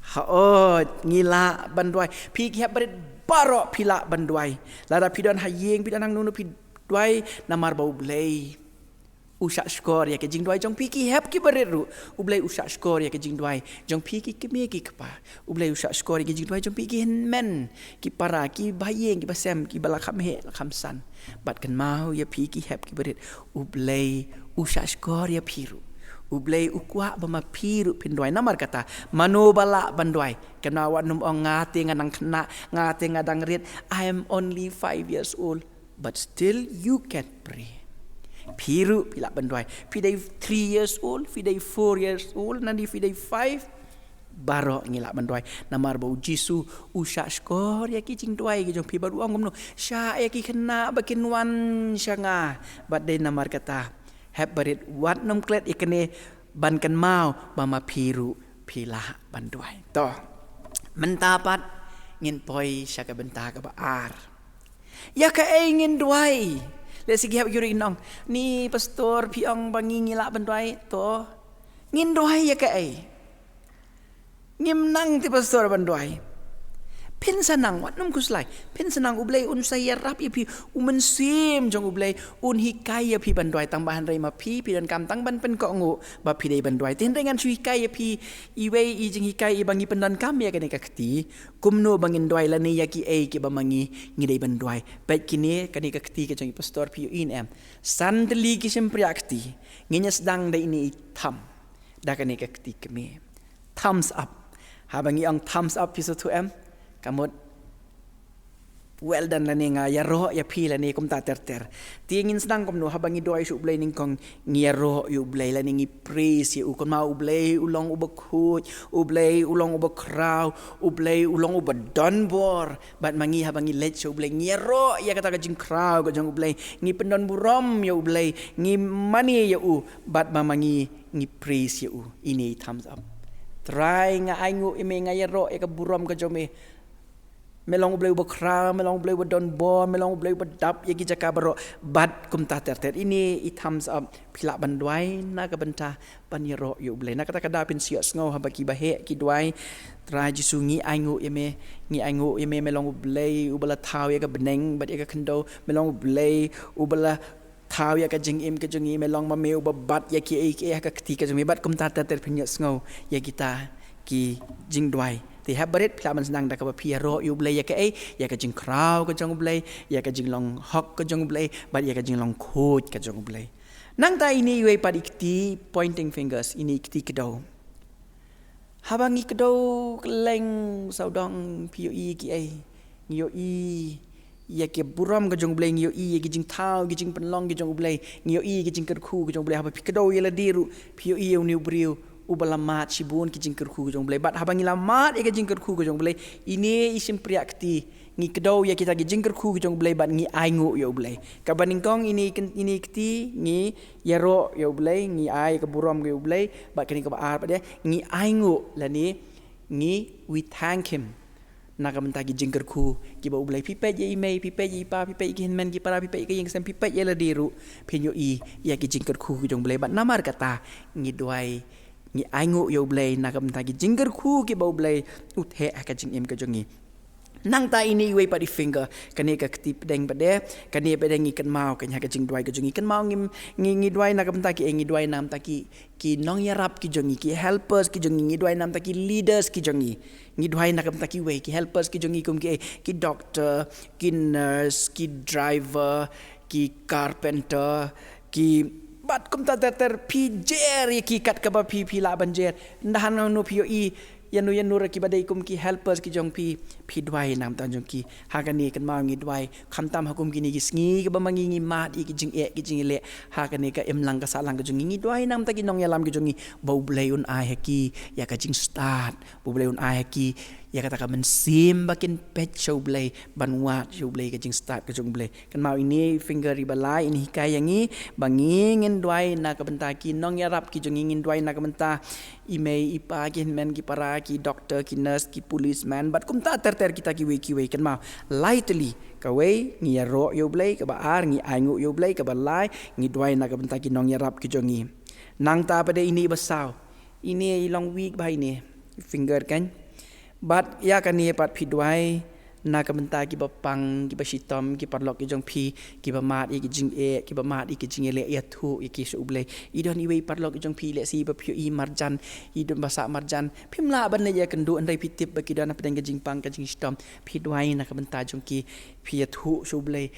Hooid, ngi lah ban duwai. Phi ki hep barit baroh phi lah ban duwai. Lada phi don ha ïing, phi don hangno hangno, phi duwai namar ba U Blei u shahshkor ïa ki jingduwai jong phi. Ki hep ki barit ruh, U Blei u shahshkor ïa ki jingduwai jong phi ki kmie ki kpa. U Blei u shahshkor ïa ki jingduwai jong phi ki hynmen, ki para, ki bahaïing, ki basem, kiba la kham heh la kham san. Bad kynmaw ïa phi ki hep ki barit, U Blei u shahshkor ïa phi ruh. U Blei u kwah ba ma phi ruh phin duwai. Namar kata, mano ba lah ban duwai? Kynmaw, wat nym ong, nga te nga dang khynnah, nga te nga dang rit. I am only five years old, but still you can pray. Phi ruh phi lah ban duwai. Phi dei three years old, phi dei four years old, nangne phi dei five, baroh ngi lah ban duwai. Namar ba U Jisu u shahshkor ïa ki jingduwai ki jong phi. Bad u ong kumno? Shah ïa ki khynnah ba kin wan sha nga. Bad dei namar kata, hep barit, wat nym klet ïa kane, ban kynmaw ba ma phi ruh phi lah ban duwai. To, mynta pat ngin poi sha ka bynta kaba ar. Ïa kaei ngin duwai? Lehse ki hep ki barit kin ong, ni pastor, phi ong ba ngi, ngi lah ban duwai. To, ngin duwai ïa kaei? Ngim nang te pastor ban duwai. Phin sa nang, wat nym khuslai. Phin sa nang, U Blei un sa ïarap ïa phi. U Mynsiem jong U Blei un hikai ïa phi ban duwai. Tang ba hynrei ma phi, phi donkam tang ban pynkohnguh ba phi dei ban duwai. Te hynrei ngan shu hikai ïa phi iwei i jinghikai iba ngi pyndonkam ïa kane ka kti, kumno ba ngin duwai lane ïa kiei kiba ma ngi ngi dei ban duwai. Peit kine, kane ka kti ka jong i pastor, phi ïohi ne em? San tylli ki shympriah kti. Ngin ïa sdang da ine i thumb, da kane ka kti kmie. Thumbs up. Haba ngi ong thumbs up, phi sngewthuh em? Ka mut well done lane nga ïaroh ïa phi lane kumta ter ter. Te ngin sdang kumno? Haba ngi duwai sha U Blei nyngkong, ngi ïaroh ïa U Blei lane ngi praise ïa u. Kynmaw, U Blei u long uba khuid, U Blei u long uba khraw, U Blei u long uba don bor. Bad ma ngi, haba ngi leit sha U Blei, ngi ïaroh ïa kata ka jingkhraw ka jong U Blei, ngi pyndon burom ïa U Blei, ngi mane ïa u, bad ma, ma ngi, ngi praise ïa u. Ine i thumbs up. Trai, nga ainguh ïa me, nga ïaroh ïa ka burom ka jong me. Me long U Blei uba khraw, me long U Blei uba don bor, me long U Blei uba dap ïa ki jaka baroh. Bad kumta ter ter. Ine i thumbs up. Phi lah ban duwai na ka bynta ban ïaroh ïa U Blei. Na kata ka daw phin sa ïohsngew haba ki baheh ki duwai: Trai Jisu, ngi ainguh ïa me, ngi ainguh ïa me, me long U Blei uba la thaw ïa ka bneng bad ïa ka khyndew, me long U Blei uba la thaw ïa ka jingim ka jong ngi, me long ma me uba bat ïa kiei kiei ha ka kti ka jong me. Bad kumta ter ter phin ïohsngew ïa kita ki jingduwai. Te hep barit, phi lah ban sdang da kaba phi ïaroh ïa U Blei ïa kaei? Ïa ka jingkhraw ka jong U Blei, ïa ka jinglong hok ka jong U Blei, bad ïa ka jinglong khuid ka jong U Blei. Nangta ine iwei pat i kti, pointing fingers, ine i kti kdew. Haba ngi kdew kylleng sawdong, phi ïohi kiei? Ngi ïohi ïa ki burom ka jong U Blei, ngi ïohi ïa ki jingthaw, ki jingpynlong ki jong U Blei, ngi ïohi ïa ki jingkyrkhu ka jong U Blei. Haba phi kdew ïa lade ruh, phi ïohi ïa une u briew uba la mad shibun ki jingkyrkhu ka jong U Blei. Bad haba ngi la mad ïa ki jingkyrkhu ka jong U Blei, ine i shympriah kti, ngi kdew ïa kita ki jingkyrkhu ka jong U Blei bad ngi ainguh ïa U Blei. Kaba nyngkong, ine i kti, ngi ïaroh ïa U Blei, ngi ai ka burom ka ïa U Blei, bad kane kaba ar pat, ïa ngi ainguh lane ngi, we thank him. Na ka bynta ki jingkyrkhu kiba U Blei, phi peit ïa i mei, phi peit ïa i pa, phi peit ïa ki hynmen ki para, phi peit ïa ka ïing ka sem, phi peit ïa lade ruh, phin ïohi ïa ki jingkyrkhu ki jong U Blei. Bad namar kata ngi duwai, ngi ainguh ïa U Blei na ka bynta ki jingkyrkhu kiba U Blei u theh ha ka jingim ka jong ngi. Nangta ine iwei pat i finger, kane ka kti pdeng pat de, kane pat de ngi kynmaw, kane ha ka jingduwai ka jong ngi, kynmaw ngi, ngi, ngi duwai na ka bynta ki, eh, ngi duwai na ka bynta ki, ki nongïarap ki jong ngi, ki helpers ki jong ngi, ngi duwai na ka bynta ki leaders ki jong ngi, ngi duwai na ka bynta kiwei ki helpers ki jong ngi, kum ki, eh, ki doctor, ki nurse, ki driver, ki carpenter, ki, bad kumta ter ter, phi jer ïa ki kat kaba phi, phi lah ban jer. Nda hangno phi ïohi ïano ïano ruh kiba dei kum ki helpers ki jong phi, phi duwai na ka bynta jong ki. Ha kane kynmaw ngi duwai, khamtam ha kum kine ki sngi kaba ma ngi, ngi mad ïa ki jingeh ki jingïaleh ha kane ka imlang ka sahlang ka jong ngi, ngi duwai na ka bynta ki nongïalam ki jong ngi, ba U Blei un ai ha ki ïa ka jingstad, ba U Blei un ai ha ki ïa kata ka mynsiem ba kin peit sha U Blei, ban wad sha U Blei, ka jingstad ka jong U Blei. Kynmaw ine finger iba lai, ine hikai ïa ngi ba ngi ngin duwai na ka bynta ki nongïarap ki jong ngi, ngin duwai na ka bynta i mei i pa, ki hynmen ki para, ki doctor, ki nurse, ki policeman, bad kumta ter ter kita kiwei kiwei. Kynmaw lai tylli, kawei ngi ïaroh ïa U Blei, kaba ar ngi ainguh ïa U Blei, kaba lai ngi duwai na ka bynta ki nongïarap ki jong ngi. Nangta pat de ine iba saw, ine i long weak bha ine finger kan. Bad ïa kane pat phi duwai na ka bynta kiba pang, kiba shitom, ki paralok ki jong phi kiba mad ïa ki jingeh, kiba mad ïa ki jingïaleh, ïathuh ïa ki sha U Blei. I don iwei i paralok ki jong phi, lehse ba phi ïohi marjan, i don ba sah marjan, phim lah ban leit ïakynduh, hynrei phi tip ba ki don hapdeng ka jingpang ka jingshitom. Phi duwai na ka bynta jong ki, phi ïathuh sha U Blei.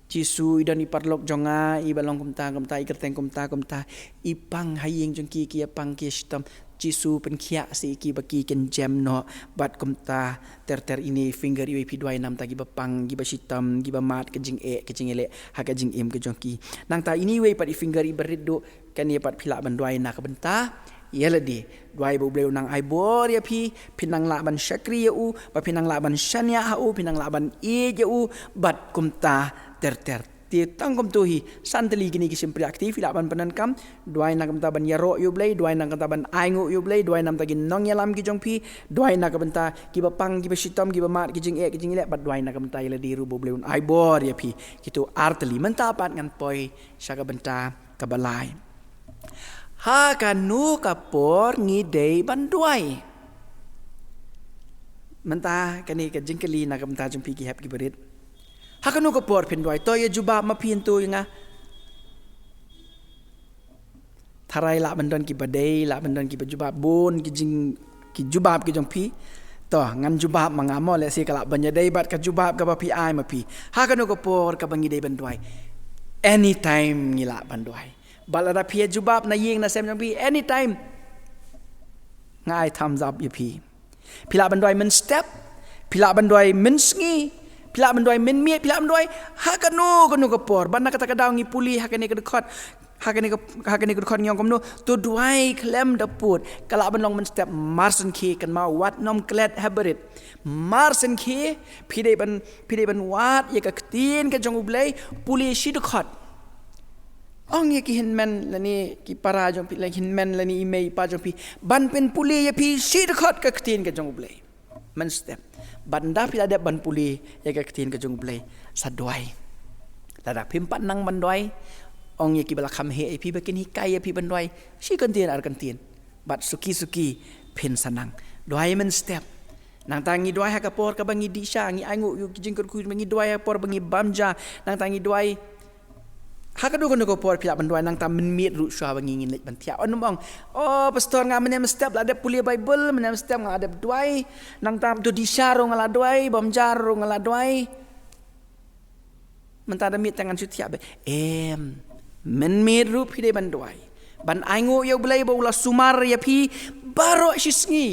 Jisu, i don i paralok jong nga iba long kumta kumta, i kyrteng kumta kumta, i pang ha ïing jong ki, ki ïapang ki ïashitom. Jisu, pynkhiah seh ïa ki ba ki kin jem noh. Bad kumta ter ter, ine finger iwei phi duwai na ka bynta kiba pang, kiba shitom, kiba mad ka jingeh ka jingïaleh ha ka jingim ka jong ki. Nangta ine iwei pat i finger iba rit duh, kane pat phi lah ban duwai na ka bynta ïa lade. Duwai ba U Blei un nang ai bor ïa phi, phin nang lah ban shakri ïa U, ba phin nang lah ban shaniah ha U, phin nang lah ban ïeit ïa U, bad kumta ter ter. Te tang kumta hi, san tylli kine ki shympriahkti phi lah ban pyndonkam. Duwai na ka bynta ban ïaroh ïa U Blei, duwai na ka bynta ban ainguh ïa U Blei, duwai na ka bynta ki nongïalam ki jong phi, duwai na ka bynta kiba pang, kiba shitom, kiba mad ki jingeh ki jingïaleh, bad duwai na ka bynta ïa lade ruh ba U Blei un ai bor ïa phi. Kito ar tylli. Mynta pat ngan poi sha ka bynta kaba lai. Ha kano ka por ngi dei ban duwai? Mynta kane ka jingkylli na ka bynta jong phi ki hep kiba rit. Ha kano ka por phin duwai? To ïa jubab ma phi hangto ïa nga. Tharai lah ban don kiba dei, lah ban don kiba jubab bun ki jing, ki jubab ki jong phi. To ngan jubab ma nga mo, lehse ka lah ban ïadei bad ka jubab kaba phi ai ma phi. Ha kano ka por kaba ngi dei ban duwai? Anytime ngi lah ban duwai. Bad lada phi ïa jubab na ïing na sem jong phi, anytime, nga ai thumbs up ïa phi. Phi lah ban duwai mynstep, phi lah ban duwai mynsngi, phi lah ban duwai mynmiet, phi lah ban duwai ha kano kano ka por. Bad na kata ka daw ngi pule ha kane ka dkhot, ha kane ka, ha kane ka dkhot ngi ong kumno, to duwai khlem da pud. Ka lah ban long mynstep. Mar shen khie, kynmaw, wat nym klet ha barit. Mar shen khie phi dei ban, phi dei ban wad ïa ka ktien ka jong U Blei, pule shi dkhot. Ong ïa ki hynmen lane ki para jong phi, lane hynmen lane i mei i pa jong phi, ban pynpule ïa phi shi dkhot ka ktien ka jong U Blei mynstep. Bad nda phi la dep ban pule ïa ka ktien ka jong U Blei, sa duwai. Lada phim pat nang ban duwai, ong ïa kiba la kham heh ïa phi ba kin hikai ïa phi ban duwai shi kyntien ar kyntien. Bad suki suki phin sa nang. Duwai mynstep. Nangta ngi duwai ha ka por kaba ngi dih sha, ngi ainguh ïa ki jingkyrkhu, ngi duwai ha ka por ba ngi bam ja. Nangta ngi duwai ha kano kano ka por phi lah ban duwai, nangta mynmiet ruh shuwa ba ngi ngin leit ban thiah. Ym ong, "Oh pastor, nga mynne mynstep la dep pule Baibl, mynne mynstep nga la dep duwai. Nangta to dih sha ruh nga la duwai, bam ja ruh nga la duwai. Mynta da miet te ngan shu thiah beit." Em, mynmiet ruh phi dei ban duwai, ban ainguh ïa U Blei ba U la sumar ïa phi baroh shi sngi.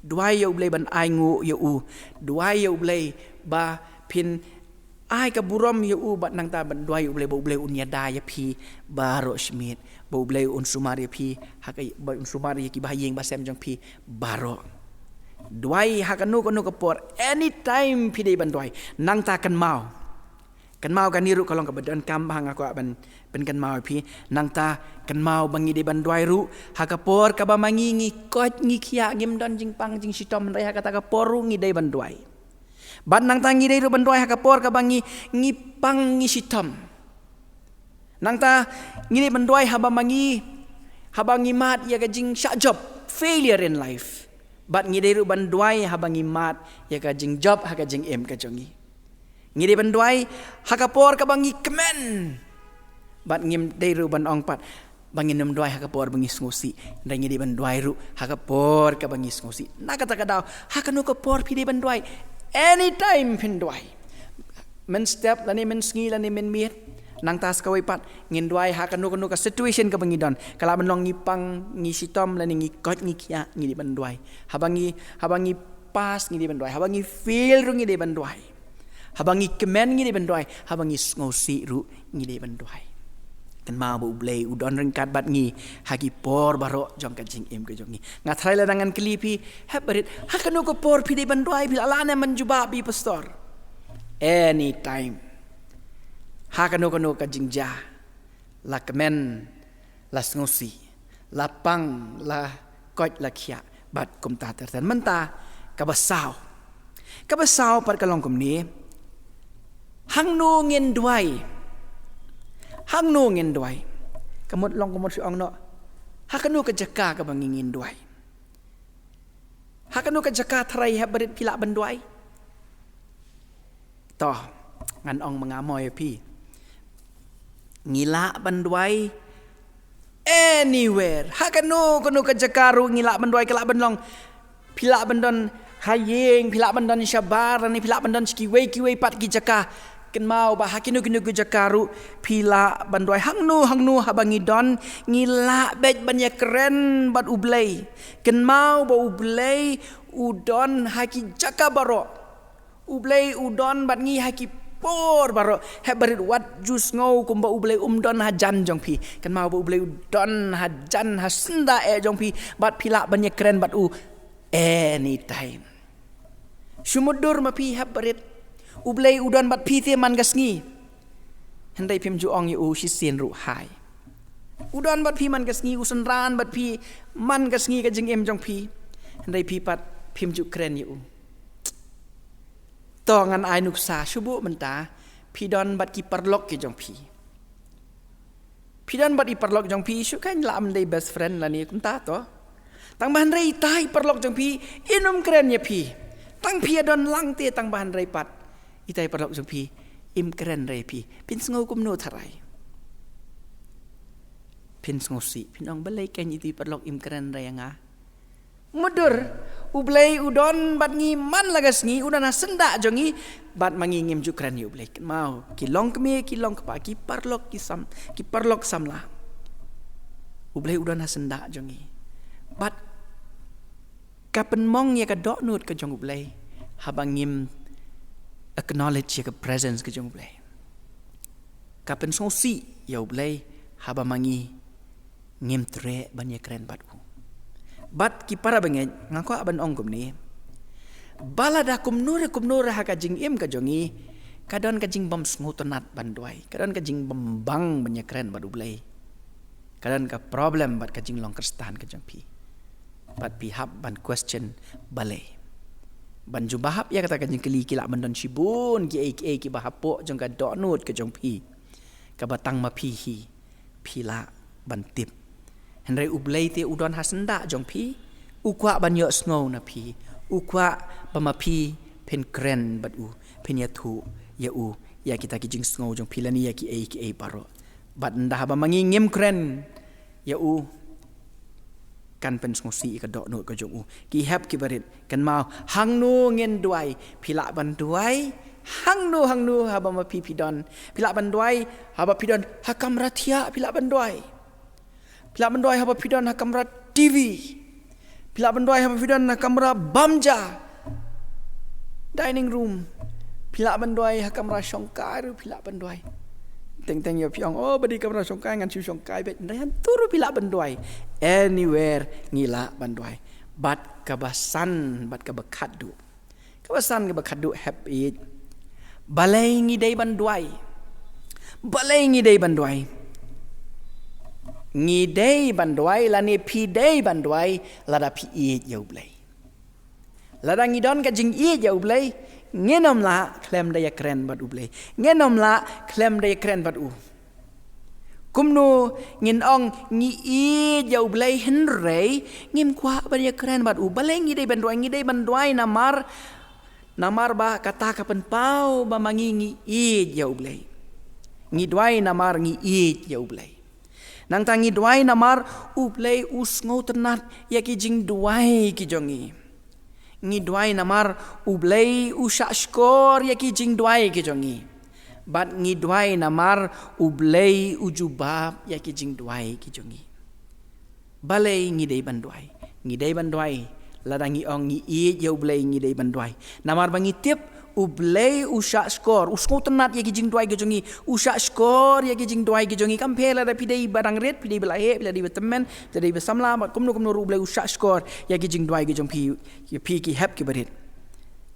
Duwai ïa U Blei ban ainguh ïa U. Duwai ïa U Blei ba phin ai ka burom ïa U, bad nangta ban duwai ïa U Blei ba U Blei un ïada ïa phi baroh shi miet, ba U Blei un sumar ïa phi, ha ka, ba un sumar ïa kiba ha ïing ba sem jong phi baroh. Duwai ha kano kano ka por, anytime phi dei ban duwai. Nangta kynmaw, kynmaw kane ruh ka long kaba donkam ba nga kwah ban pynkynmaw ïa phi. Nangta kynmaw ba ngi dei ban duwai ruh ha ka por kaba ma ngi ngi koit ngi khiah, ngim don jingpang jingshitom, hynrei ha kata ka por ruh ngi dei ban duwai. Bad nangta ngi dei ruh ban duwai ha ka por kaba ngi, ngi pang ngi shitom. Nangta ngi dei ban duwai haba ma ngi, haba ngi mad ïa ka jingshah jop, failure in life. Bad ngi dei ruh ban duwai haba ngi mad ïa ka jingjop ha ka jingim ka jong ngi. Ngi dei ban duwai ha ka por kaba ngi kmen. Bad ngim dei ruh ban ong pat ba ngin ym duwai ha ka por ba ngi sngewsih. Hynrei ngi dei ban duwai ruh ha ka por kaba ngi sngewsih. Na kata ka daw, ha kano ka por phi dei ban duwai? Anytime phin duwai. Mynstep lane mynsngi lane mynmiet. Nangta sa kawei pat, ngin duwai ha kano kano ka situation kaba ngi don. Ka lah ban long ngi pang, ngi shitom lane ngi koit ngi khiah, ngi dei ban duwai. Haba ngi, haba ngi pass, ngi dei ban duwai. Haba ngi fail ruh, ngi dei ban duwai. Haba ngi kmen, ngi dei ban duwai. Haba ngi sngewsih ruh, ngi dei ban duwai. Kynmaw ba U Blei u don ryngkat bad ngi ha ki por baroh jong ka jingim ka jong ngi. Nga tharai lada ngan kylli phi, hep barit, ha kano ka por phi dei ban duwai? Phi lah lah ne ban jubab ïa i pastor. Anytime. Ha kano kano ka jingjia. La kmen, la sngewsih, la pang, la koit, la khiah, bad kumta ter ter. Mynta, kaba saw. Kaba saw pat ka long kumne. Hangno ngin duwai? Hangno ngin duwai? Ka mut long ka mut shu ong noh. Ha kano ka jaka kaba ngi ngin duwai? Ha kano ka jaka tharai hep barit phi lah ban duwai? To, ngan ong ma nga mo ïa phi. Ngi lah ban duwai anywhere. Ha kano kano ka jaka ruh ngi lah ban duwai, ka lah ban long. Phi lah ban don ha ïing, phi lah ban don shabar, lane phi lah ban don sha kiwei kiwei pat ki jaka. Kynmaw ba ha kino kino ki jaka ruh phi lah ban duwai. Hangno hangno haba ngi don, ngi lah beit ban ïakren bad U Blei. Kynmaw ba U Blei u don ha ki jaka baroh. U Blei u don bad ngi ha ki por baroh. Hep barit, wat ju sngew kumba U Blei um don hajan jong phi. Kynmaw ba U Blei u don hajan ha syndah eh jong phi. Bad phi lah ban ïakren bad u anytime. Shu mutdur ma phi, hep barit. U Blei u don bad phi te man ka sngi. Hynrei phim ju ong ïa u shisien ruh hai. U don bad phi man ka sngi, u synran bad phi man ka sngi ka jingim jong phi. Hynrei phi pat phim ju kren ïa u. To, ngan ai nuksa, shu buh mynta, phi don bad ki paralok ki jong phi. Phi don bad i paralok jong phi, shu kan lah ban dei best friend lane kumta to. Tang ba hynrei itai i paralok jong phi, in um kren ïa phi. Tang phi ïa don lang te, tang ba hynrei pat itai i paralok jong phi im kren re ïa phi. Phin sngew kumno tharai? Phin sngewsih, phin ong balei kan itai i paralok im kren re ïa nga. Mutdur, U Blei u don bad ngi man la ka sngi, u don ha syndah jong ngi, bad ma ngi ngim ju kren ïa U Blei. Kynmaw, ki long kmie, ki long kpa, ki paralok, ki sam, ki paralok samla. U Blei u don ha syndah jong ngi. Bad ka pynmong ïa ka dohnud ka jong U Blei haba ngim acknowledge ïa ka presence ka jong U Blei. Ka pynsngewsih ïa U Blei haba ma ngi ngim treh ban ïakren bad u. Bad ki para bangeit, nga kwah ban ong kumne. Ba lada kumno re kumno re ha ka jingim ka jong ngi, ka don ka jingbym sngewtynnat ban duwai, ka don ka jingbym bang ban ïakren bad U Blei. Ka don ka problem bad ka jinglong Khristan ka jong phi. Bad phi hap ban question balei. Ban jubab ïa kata ka jingkylli ki lah ban don shibun kiei kiei kiba hapoh jong ka dohnud ka jong phi. Kaba tang ma phi hi phi lah ban tip. Hynrei U Blei te u don ha syndah jong phi, u kwah ban ïohsngew na phi, u kwah ba ma phi phin kren bad u, phin ïathuh ïa u ïa kita ki jingsngew jong phi lane ïa kiei kiei baroh. Bad ynda haba ma ngi ngim kren ïa u, kan pynsngewsih ïa ka dohnud ka jong u. Ki hep ki barit, kynmaw, hangno ngin duwai? Phi lah ban duwai hangno hangno haba ma phi phi don. Phi lah ban duwai haba phi don ha kamra thiah, phi lah ban duwai. Phi lah ban duwai haba phi don ha kamra T V. Phi lah ban duwai haba phi don ha kamra bam ja, dining room. Phi lah ban duwai ha kamra shongkai ruh phi lah ban duwai. Teng teng ïa phi ong, oh, ba dei kamra shongkai ngan shu shongkai beit. Hynrei hangto ruh phi lah ban duwai. Anywhere ngi lah ban duwai. Bad kaba san, bad kaba khatduh. Kaba san kaba khatduh, hep ïeit. Balei ngi dei ban duwai? Balei ngi dei ban duwai? Ngi dei ban duwai lane phi dei ban duwai lada phi ïeit ïa U Blei. Lada ngi don ka jingïeit ïa U Blei, Ngin ym lah khlem da ïakren bad U Blei. Ngin ym lah khlem da ïakren bad u. Kumno ngin ong ngi ïeit ïa U Blei hynrei ngim kwah ban ïakren bad u? Balei ngi dei ban duwai? Ngi dei ban duwai namar, namar ba kata ka pynpaw ba ma ngi ngi ïeit ïa U Blei. Ngi duwai namar ngi ïeit ïa U Blei. Nangta ngi duwai namar U Blei u sngewtynnat ïa ki jingduwai ki jong ngi. Ngi duwai namar U Blei u shahshkor ïa ki jingduwai ki jong ngi. Bad ngi duwai namar U Blei u jubab ïa ki jingduwai ki jong ngi. Balei ngi dei ban duwai? Ngi dei ban duwai. Lada ngi ong ngi ïeit ïa U Blei, ngi dei ban duwai. Namar ba ngi tip U Blei u shahshkor, u sngewtynnat ïa ki jingduwai ki jong ngi, u shahshkor ïa ki jingduwai ki jong ngi. Kam pher lada phi dei ba dang rit, phi dei ba la heh, phi dei ba tymmen, phi dei ba samla, bad kumno kumno ruh U Blei u shahshkor ïa ki jingduwai ki jong phi, ïa phi ki hep ki barit.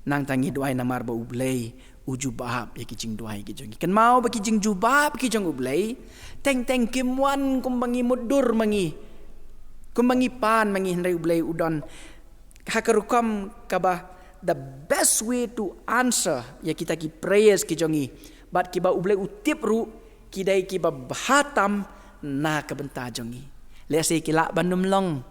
Nangta ngi duwai namar ba U Blei u jubab ïa ki jingduwai ki jong ngi. Kynmaw ba ki jingjubab ki jong U Blei teng teng kim wan kumba ngi mutdur ma ngi, kumba ngi pan ma ngi, hynrei U Blei u don ha ka rukom kaba the best way to answer ïa kita ki prayers ki jong ngi. Bad kiba U Blei u tip ruh ki dei kiba bha tam na ka bynta jong ngi. Lehse ki lah ban ym long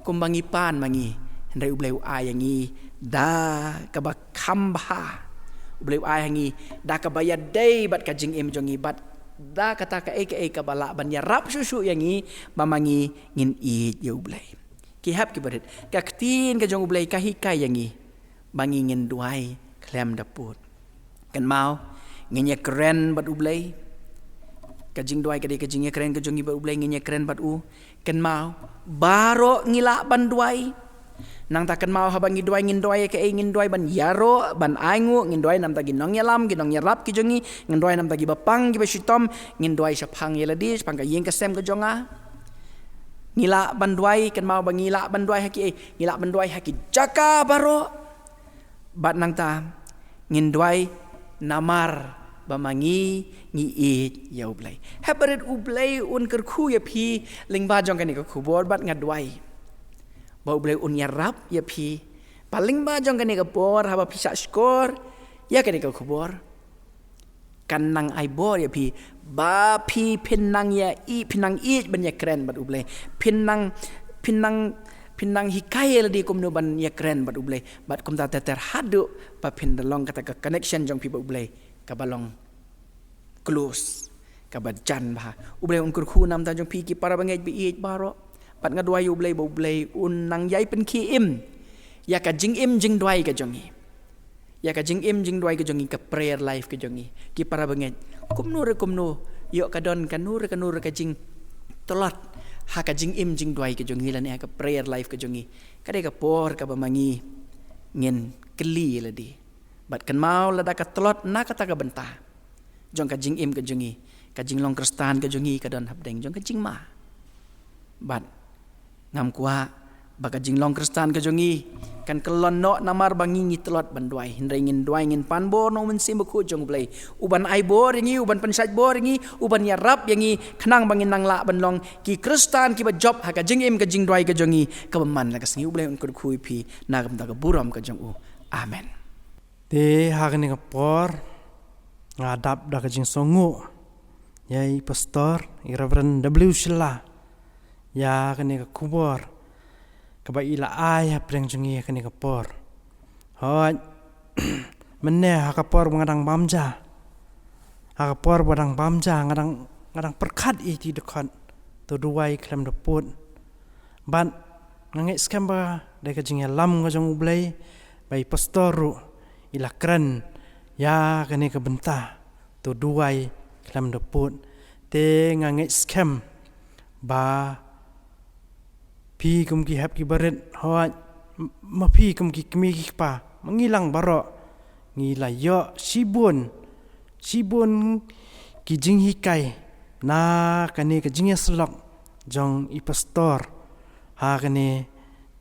kumba ngi pan ma ngi, hynrei U Blei u ai ïa ngi da kaba kham bha. U Blei u ai ïa ngi da kaba ïadei bad ka jingim jong ngi, bad da kata kaei kaei kaba lah ban ïarap shuh shuh ïa ngi ba ma ngi ngin ïeit ïa U Blei. Ki hep ki barit, ka ktien ka jong U Blei ka hikai ïa ngi ba ngi ngin duwai khlem da pud. Kynmaw, ngin ïakren bad U Blei. Ka jingduwai ka dei ka jingïakren ka jong ngi bad U Blei, ngin ïakren bad u. Kynmaw, baroh ngi lah ban duwai. Nangta kynmaw, haba ngi duwai, ngin duwai ïa kaei? Ngin duwai ban ïaroh, ban ainguh, ngin duwai namar ki nongïalam, ki nongïarap ki jong ngi, ngin duwai namar kiba pang, kiba shitom, ngin duwai shaphang ïa lade, shaphang ka ïing ka sem ka jong nga. Ngi lah ban duwai, kynmaw ba ngi lah ban duwai ha kiei? Ngi lah ban duwai ha ki jaka baroh. Bad nangta ngin duwai namar ba ma ngi ngi ïeit ïa U Blei. Hep barit, U Blei un kyrkhu ïa phi lyngba jong kane ka khubor, bad nga duwai ba U Blei un ïarap ïa phi ba lyngba jong kane ka por, haba phi shahshkor ïa kane ka khubor, kan nang ai bor ïa phi ba phi phin nang ïa i, phin nang ïeit ban ïakren bad U Blei. Phin nang, phin nang, phin nang hikai ïa lade kumno ban ïakren bad U Blei. Bad kumta ter ter haduh ba phin da long kata ka connection jong phi bad U Blei kaba long close, kaba jan bha. U Blei un kyrkhu namar jong phi, ki para bangeit ba ïeit baroh. Bad nga duwai ïa U Blei ba U Blei un nang ïai pynkhie im ïa ka jingim jingduwai ka jong ngi, ïa ka jingim jingduwai ka jong ngi, ka prayer life ka jong ngi. Ki para bangeit, kumno re kumno, ïoh ka don kano re kano re ka jingtlot ha ka jingim jingduwai ka jong ngi lane ha ka prayer life ka jong ngi, ka dei ka por kaba ma ngi ngin kylli ïa lade. Bad kynmaw, lada ka tlot na kata ka bynta jong ka jingim ka jong ngi, ka jinglong Khristan ka jong ngi ka don hapdeng jong ka jingma. Bad ngam kwah ba ka jinglong Khristan ka jong ngi kan kyllon noh namar ba ngi ngi tlot ban duwai. Hynrei ngin duwai, ngin pan bor na U Mynsiem Bakhuid jong U Blei, u ban ai bor ïa ngi, u ban pynshait bor ïa ngi, u ban ïarap ïa ngi, khnang ba ngin nang lah ban long ki Khristan kiba jop ha ka jingim ka jingduwai ka jong ngi kaba man la ka sngi. U Blei un kyrkhu ïa phi na ka bynta ka burom ka jong u. Amen. Te ha kane ka por nga dap da ka jingsngewnguh ïa i Pastor, i Reverend W Shylla, ïa kane ka khubor kaba i la ai hapdeng jong ngi ha kane ka por. Hooid, mynne ha ka por ba nga dang bam ja, ha ka por ba dang bam ja, nga dang, nga dang pyrkhat ïa i dkhot, to duwai khlem da pud. Bad nga ngeit skhem ba dei ka jingïalam ka jong U Blei ba i Pastor ruh i la kren ïa kane ka bynta, to duwai khlem da pud. Te nga ngeit skhem ba phi kum ki hep ki barit, hooid, ma phi kum ki kmie ki kpa, ma ngi lang baroh ngi la ïoh shibun, shibun ki jinghikai na kane ka jingïasyllok jong i Pastor ha kane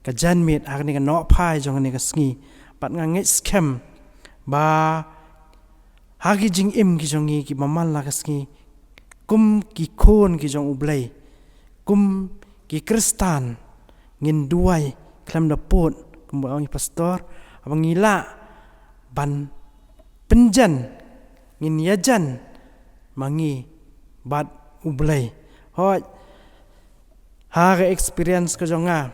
ka janmiet, ha kane ka nohphai jong kane ka sngi. Bad nga ngeit skhem ba ha ki jingim ki jong ngi kiba man la ka sngi, kum ki khun ki jong U Blei, kum ki Khristan, ngin duwai khlem da pud, kumba ong i Pastor, haba ngi lah ban pynjan, ngin ïajan ma ngi bad U Blei. Hooid, ha ka experience ka jong nga,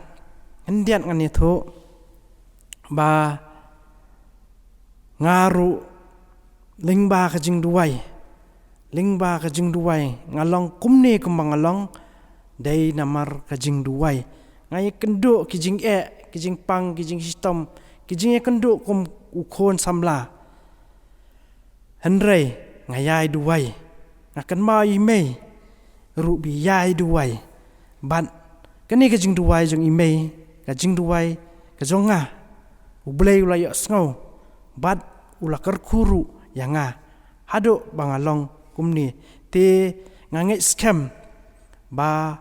khyndiat ngan ïathuh ba nga ruh lyngba ka jingduwai, lyngba ka jingduwai nga long kumne kumba nga long, dei namar ka jingduwai. Nga ïakynduh ki jingeh, ki jingpang, ki jingshitom, ki jingïakynduh kum u khun samla. Hynrei nga ïai duwai, nga kynmaw ïa i mei ruh ba ïai duwai. Bad kane ka jingduwai jong i mei, ka jingduwai ka jong nga, U Blei u la ïohsngew bad u la kyrkhu ruh ïa nga haduh ba nga long kumne. Te nga ngeit skhem ba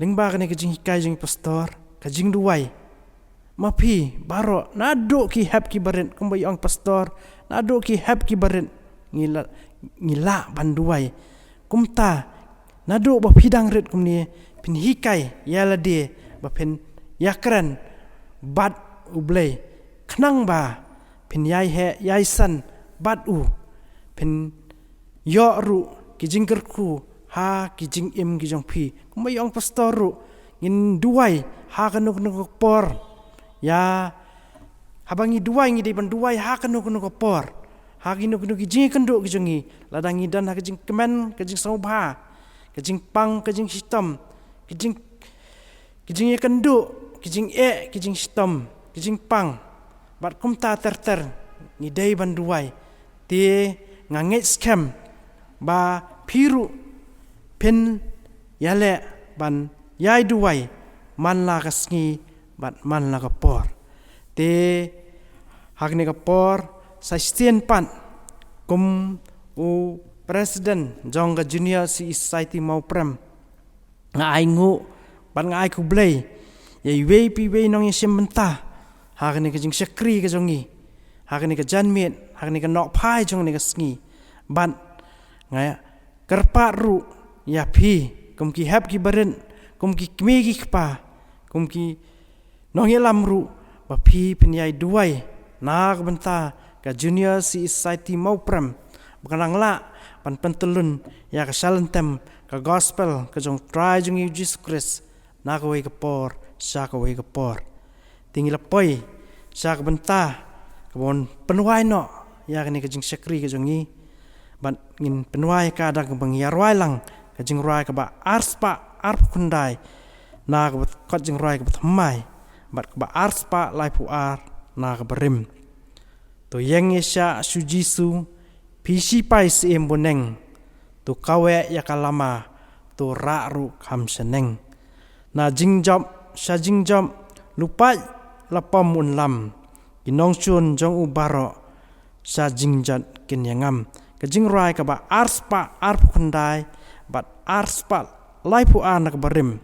lyngba kane ka jinghikai jong i pastor, ka jingduwai, ma phi baroh, naduh ki hep ki barit, kumba i ong pastor, naduh ki hep ki barit ngi la, ngi lah ban duwai. Kumta naduh ba phi dang rit kumne, phin hikai ïa lade ba phin ïakren bad U Blei, khnang ba phin ïai heh ïai san bad u, phin ïoh ruh ki jingkyrkhu ha ki jingim ki jong phi. Kumba i ong pastor ruh, ngin duwai ha kano kano ka por. Ïa, haba ngi duwai ngi dei ban duwai ha kano kano ka por, ha kino kino ki jingïakynduh ki jong ngi. Lada ngi don ha ka jingkmen, ka jingsngewbha, ka jingpang, ka jingshitom, ka jing, ka jingïakynduh, ka jingeh, ka jingshitom, ka jingpang, bad kumta ter ter, ngi dei ban duwai. Te nga ngeit skhem ba phi ruh phin ïaleh ban ïai duwai man la ka sngi bad man la ka por. Te ha kane ka por, sa shisien pat, kum u president jong ka Junior C E Society Mawprem, nga ai nguh bad nga ai khublei ïa iwei pa iwei i nongïashim bynta ha kane ka jingshakri ka jong ngi, ha kane ka janmiet, ha kane ka nohphai jong kane ka sngi. Bad nga kyrpad ruh ïa phi, kum ki hep ki barit, kum ki kmie ki kpa, kum ki nongïalam ruh, ba phi phin ïai duwai na ka bynta ka Junior C E Society Mawprem, ba kan nang lah ban pyntyllun ïa ka shalynter ka gospel ka jong u Trai jong ngi u Jisu Khrist na kawei ka por sha kawei ka por. Te ngi la poi sha ka bynta kaban pynwai noh ïa kane ka jingshakri ka jong ngi. Bad ngin pynwai ka da kaba ngi ïa rwai lang ka jingrwai kaba arspah arphew khyndai na kaba kot jingrwai kaba thymmai, bad kaba arspah laiphew ar na kaba rim. To ïeng ïa sha shu Jisu, phi sipai syiem bneng. To kaweh ïa ka lama, to rah ruh kham shaneng. Na jingjop sha jingjop, lypa la pom un lam. Ki nongshun jong u baroh sha jingjot kin ïa ngam. Ka jingrwai kaba arspah arphew khyndai bad arspah laiphew ar na kaba rim.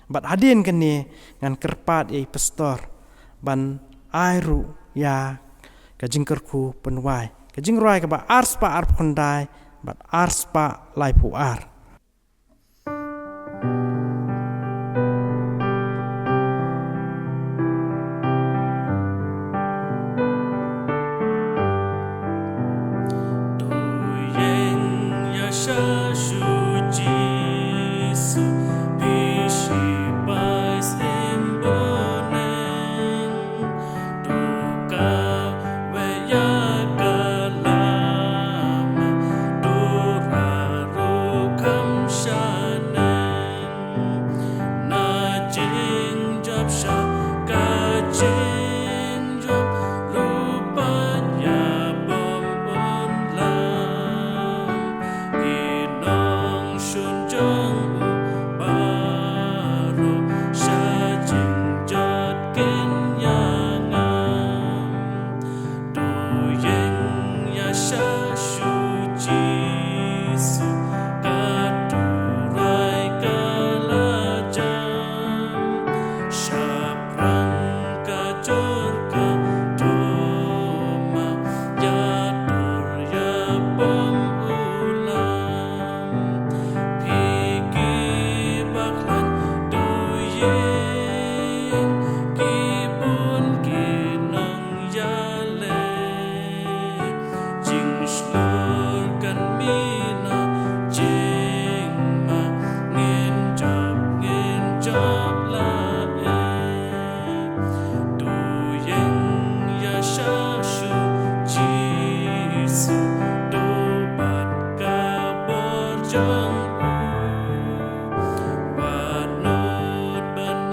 Bad hadien kane ngan kyrpad ïa i pastor ban ai ruh ïa ka jingkyrkhu pynwai, ka jingrwai kaba arspah arphew khyndai bad arspah laiphew ar.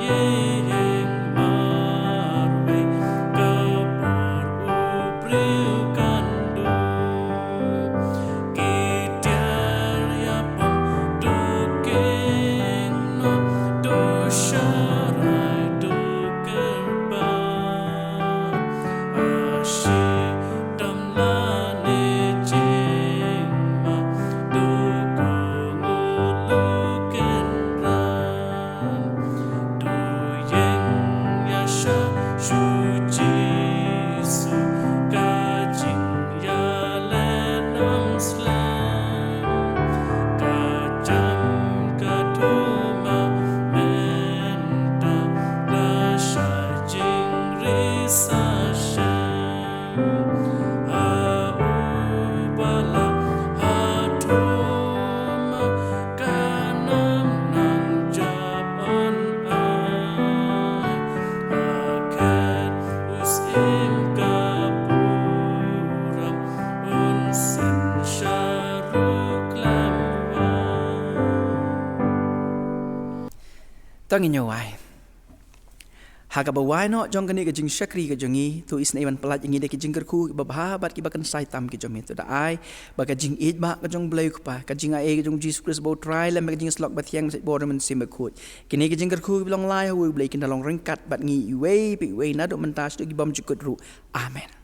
Ïing marwei ka bor u briew kan duh. Ki tiar ïapom duh kieng noh, duh sharai duh kyrpang. Ashi tam lane jingma, duh kong u luh kynran. Duh ïeng ïa sha shu Jisu, ka jingïaleh ym slem. Ka jam ka thuma mynta, la sha jingri sa shem. Ha u ba la ha thuma, ka nam nang jap an ai. Ha khet u syiem ka burom, un syn sha ruh khlem wai. To ngin ïa wai. Ha kaba wai noh jong kane ka jingshakri ka jong ngi, to isynei ban pyllait ïa ngi da ki jingkyrkhu kiba bha bad kiba kynsai tam ki jong me. To da ai ba ka jingïeit ba ka jong u Blei u Kpa, ka jingai ei ka jong u Jisu Khrist ba u trai, lem bad ka jingïasyllok bathiang, bad u Mynsiem Bakhuid, kine ki jingkyrkhu kiba long lai ha u Blei, kin da long ryngkat bad ngi iwei pa iwei naduh mynta shaduh ki bymjukut ruh. Amen.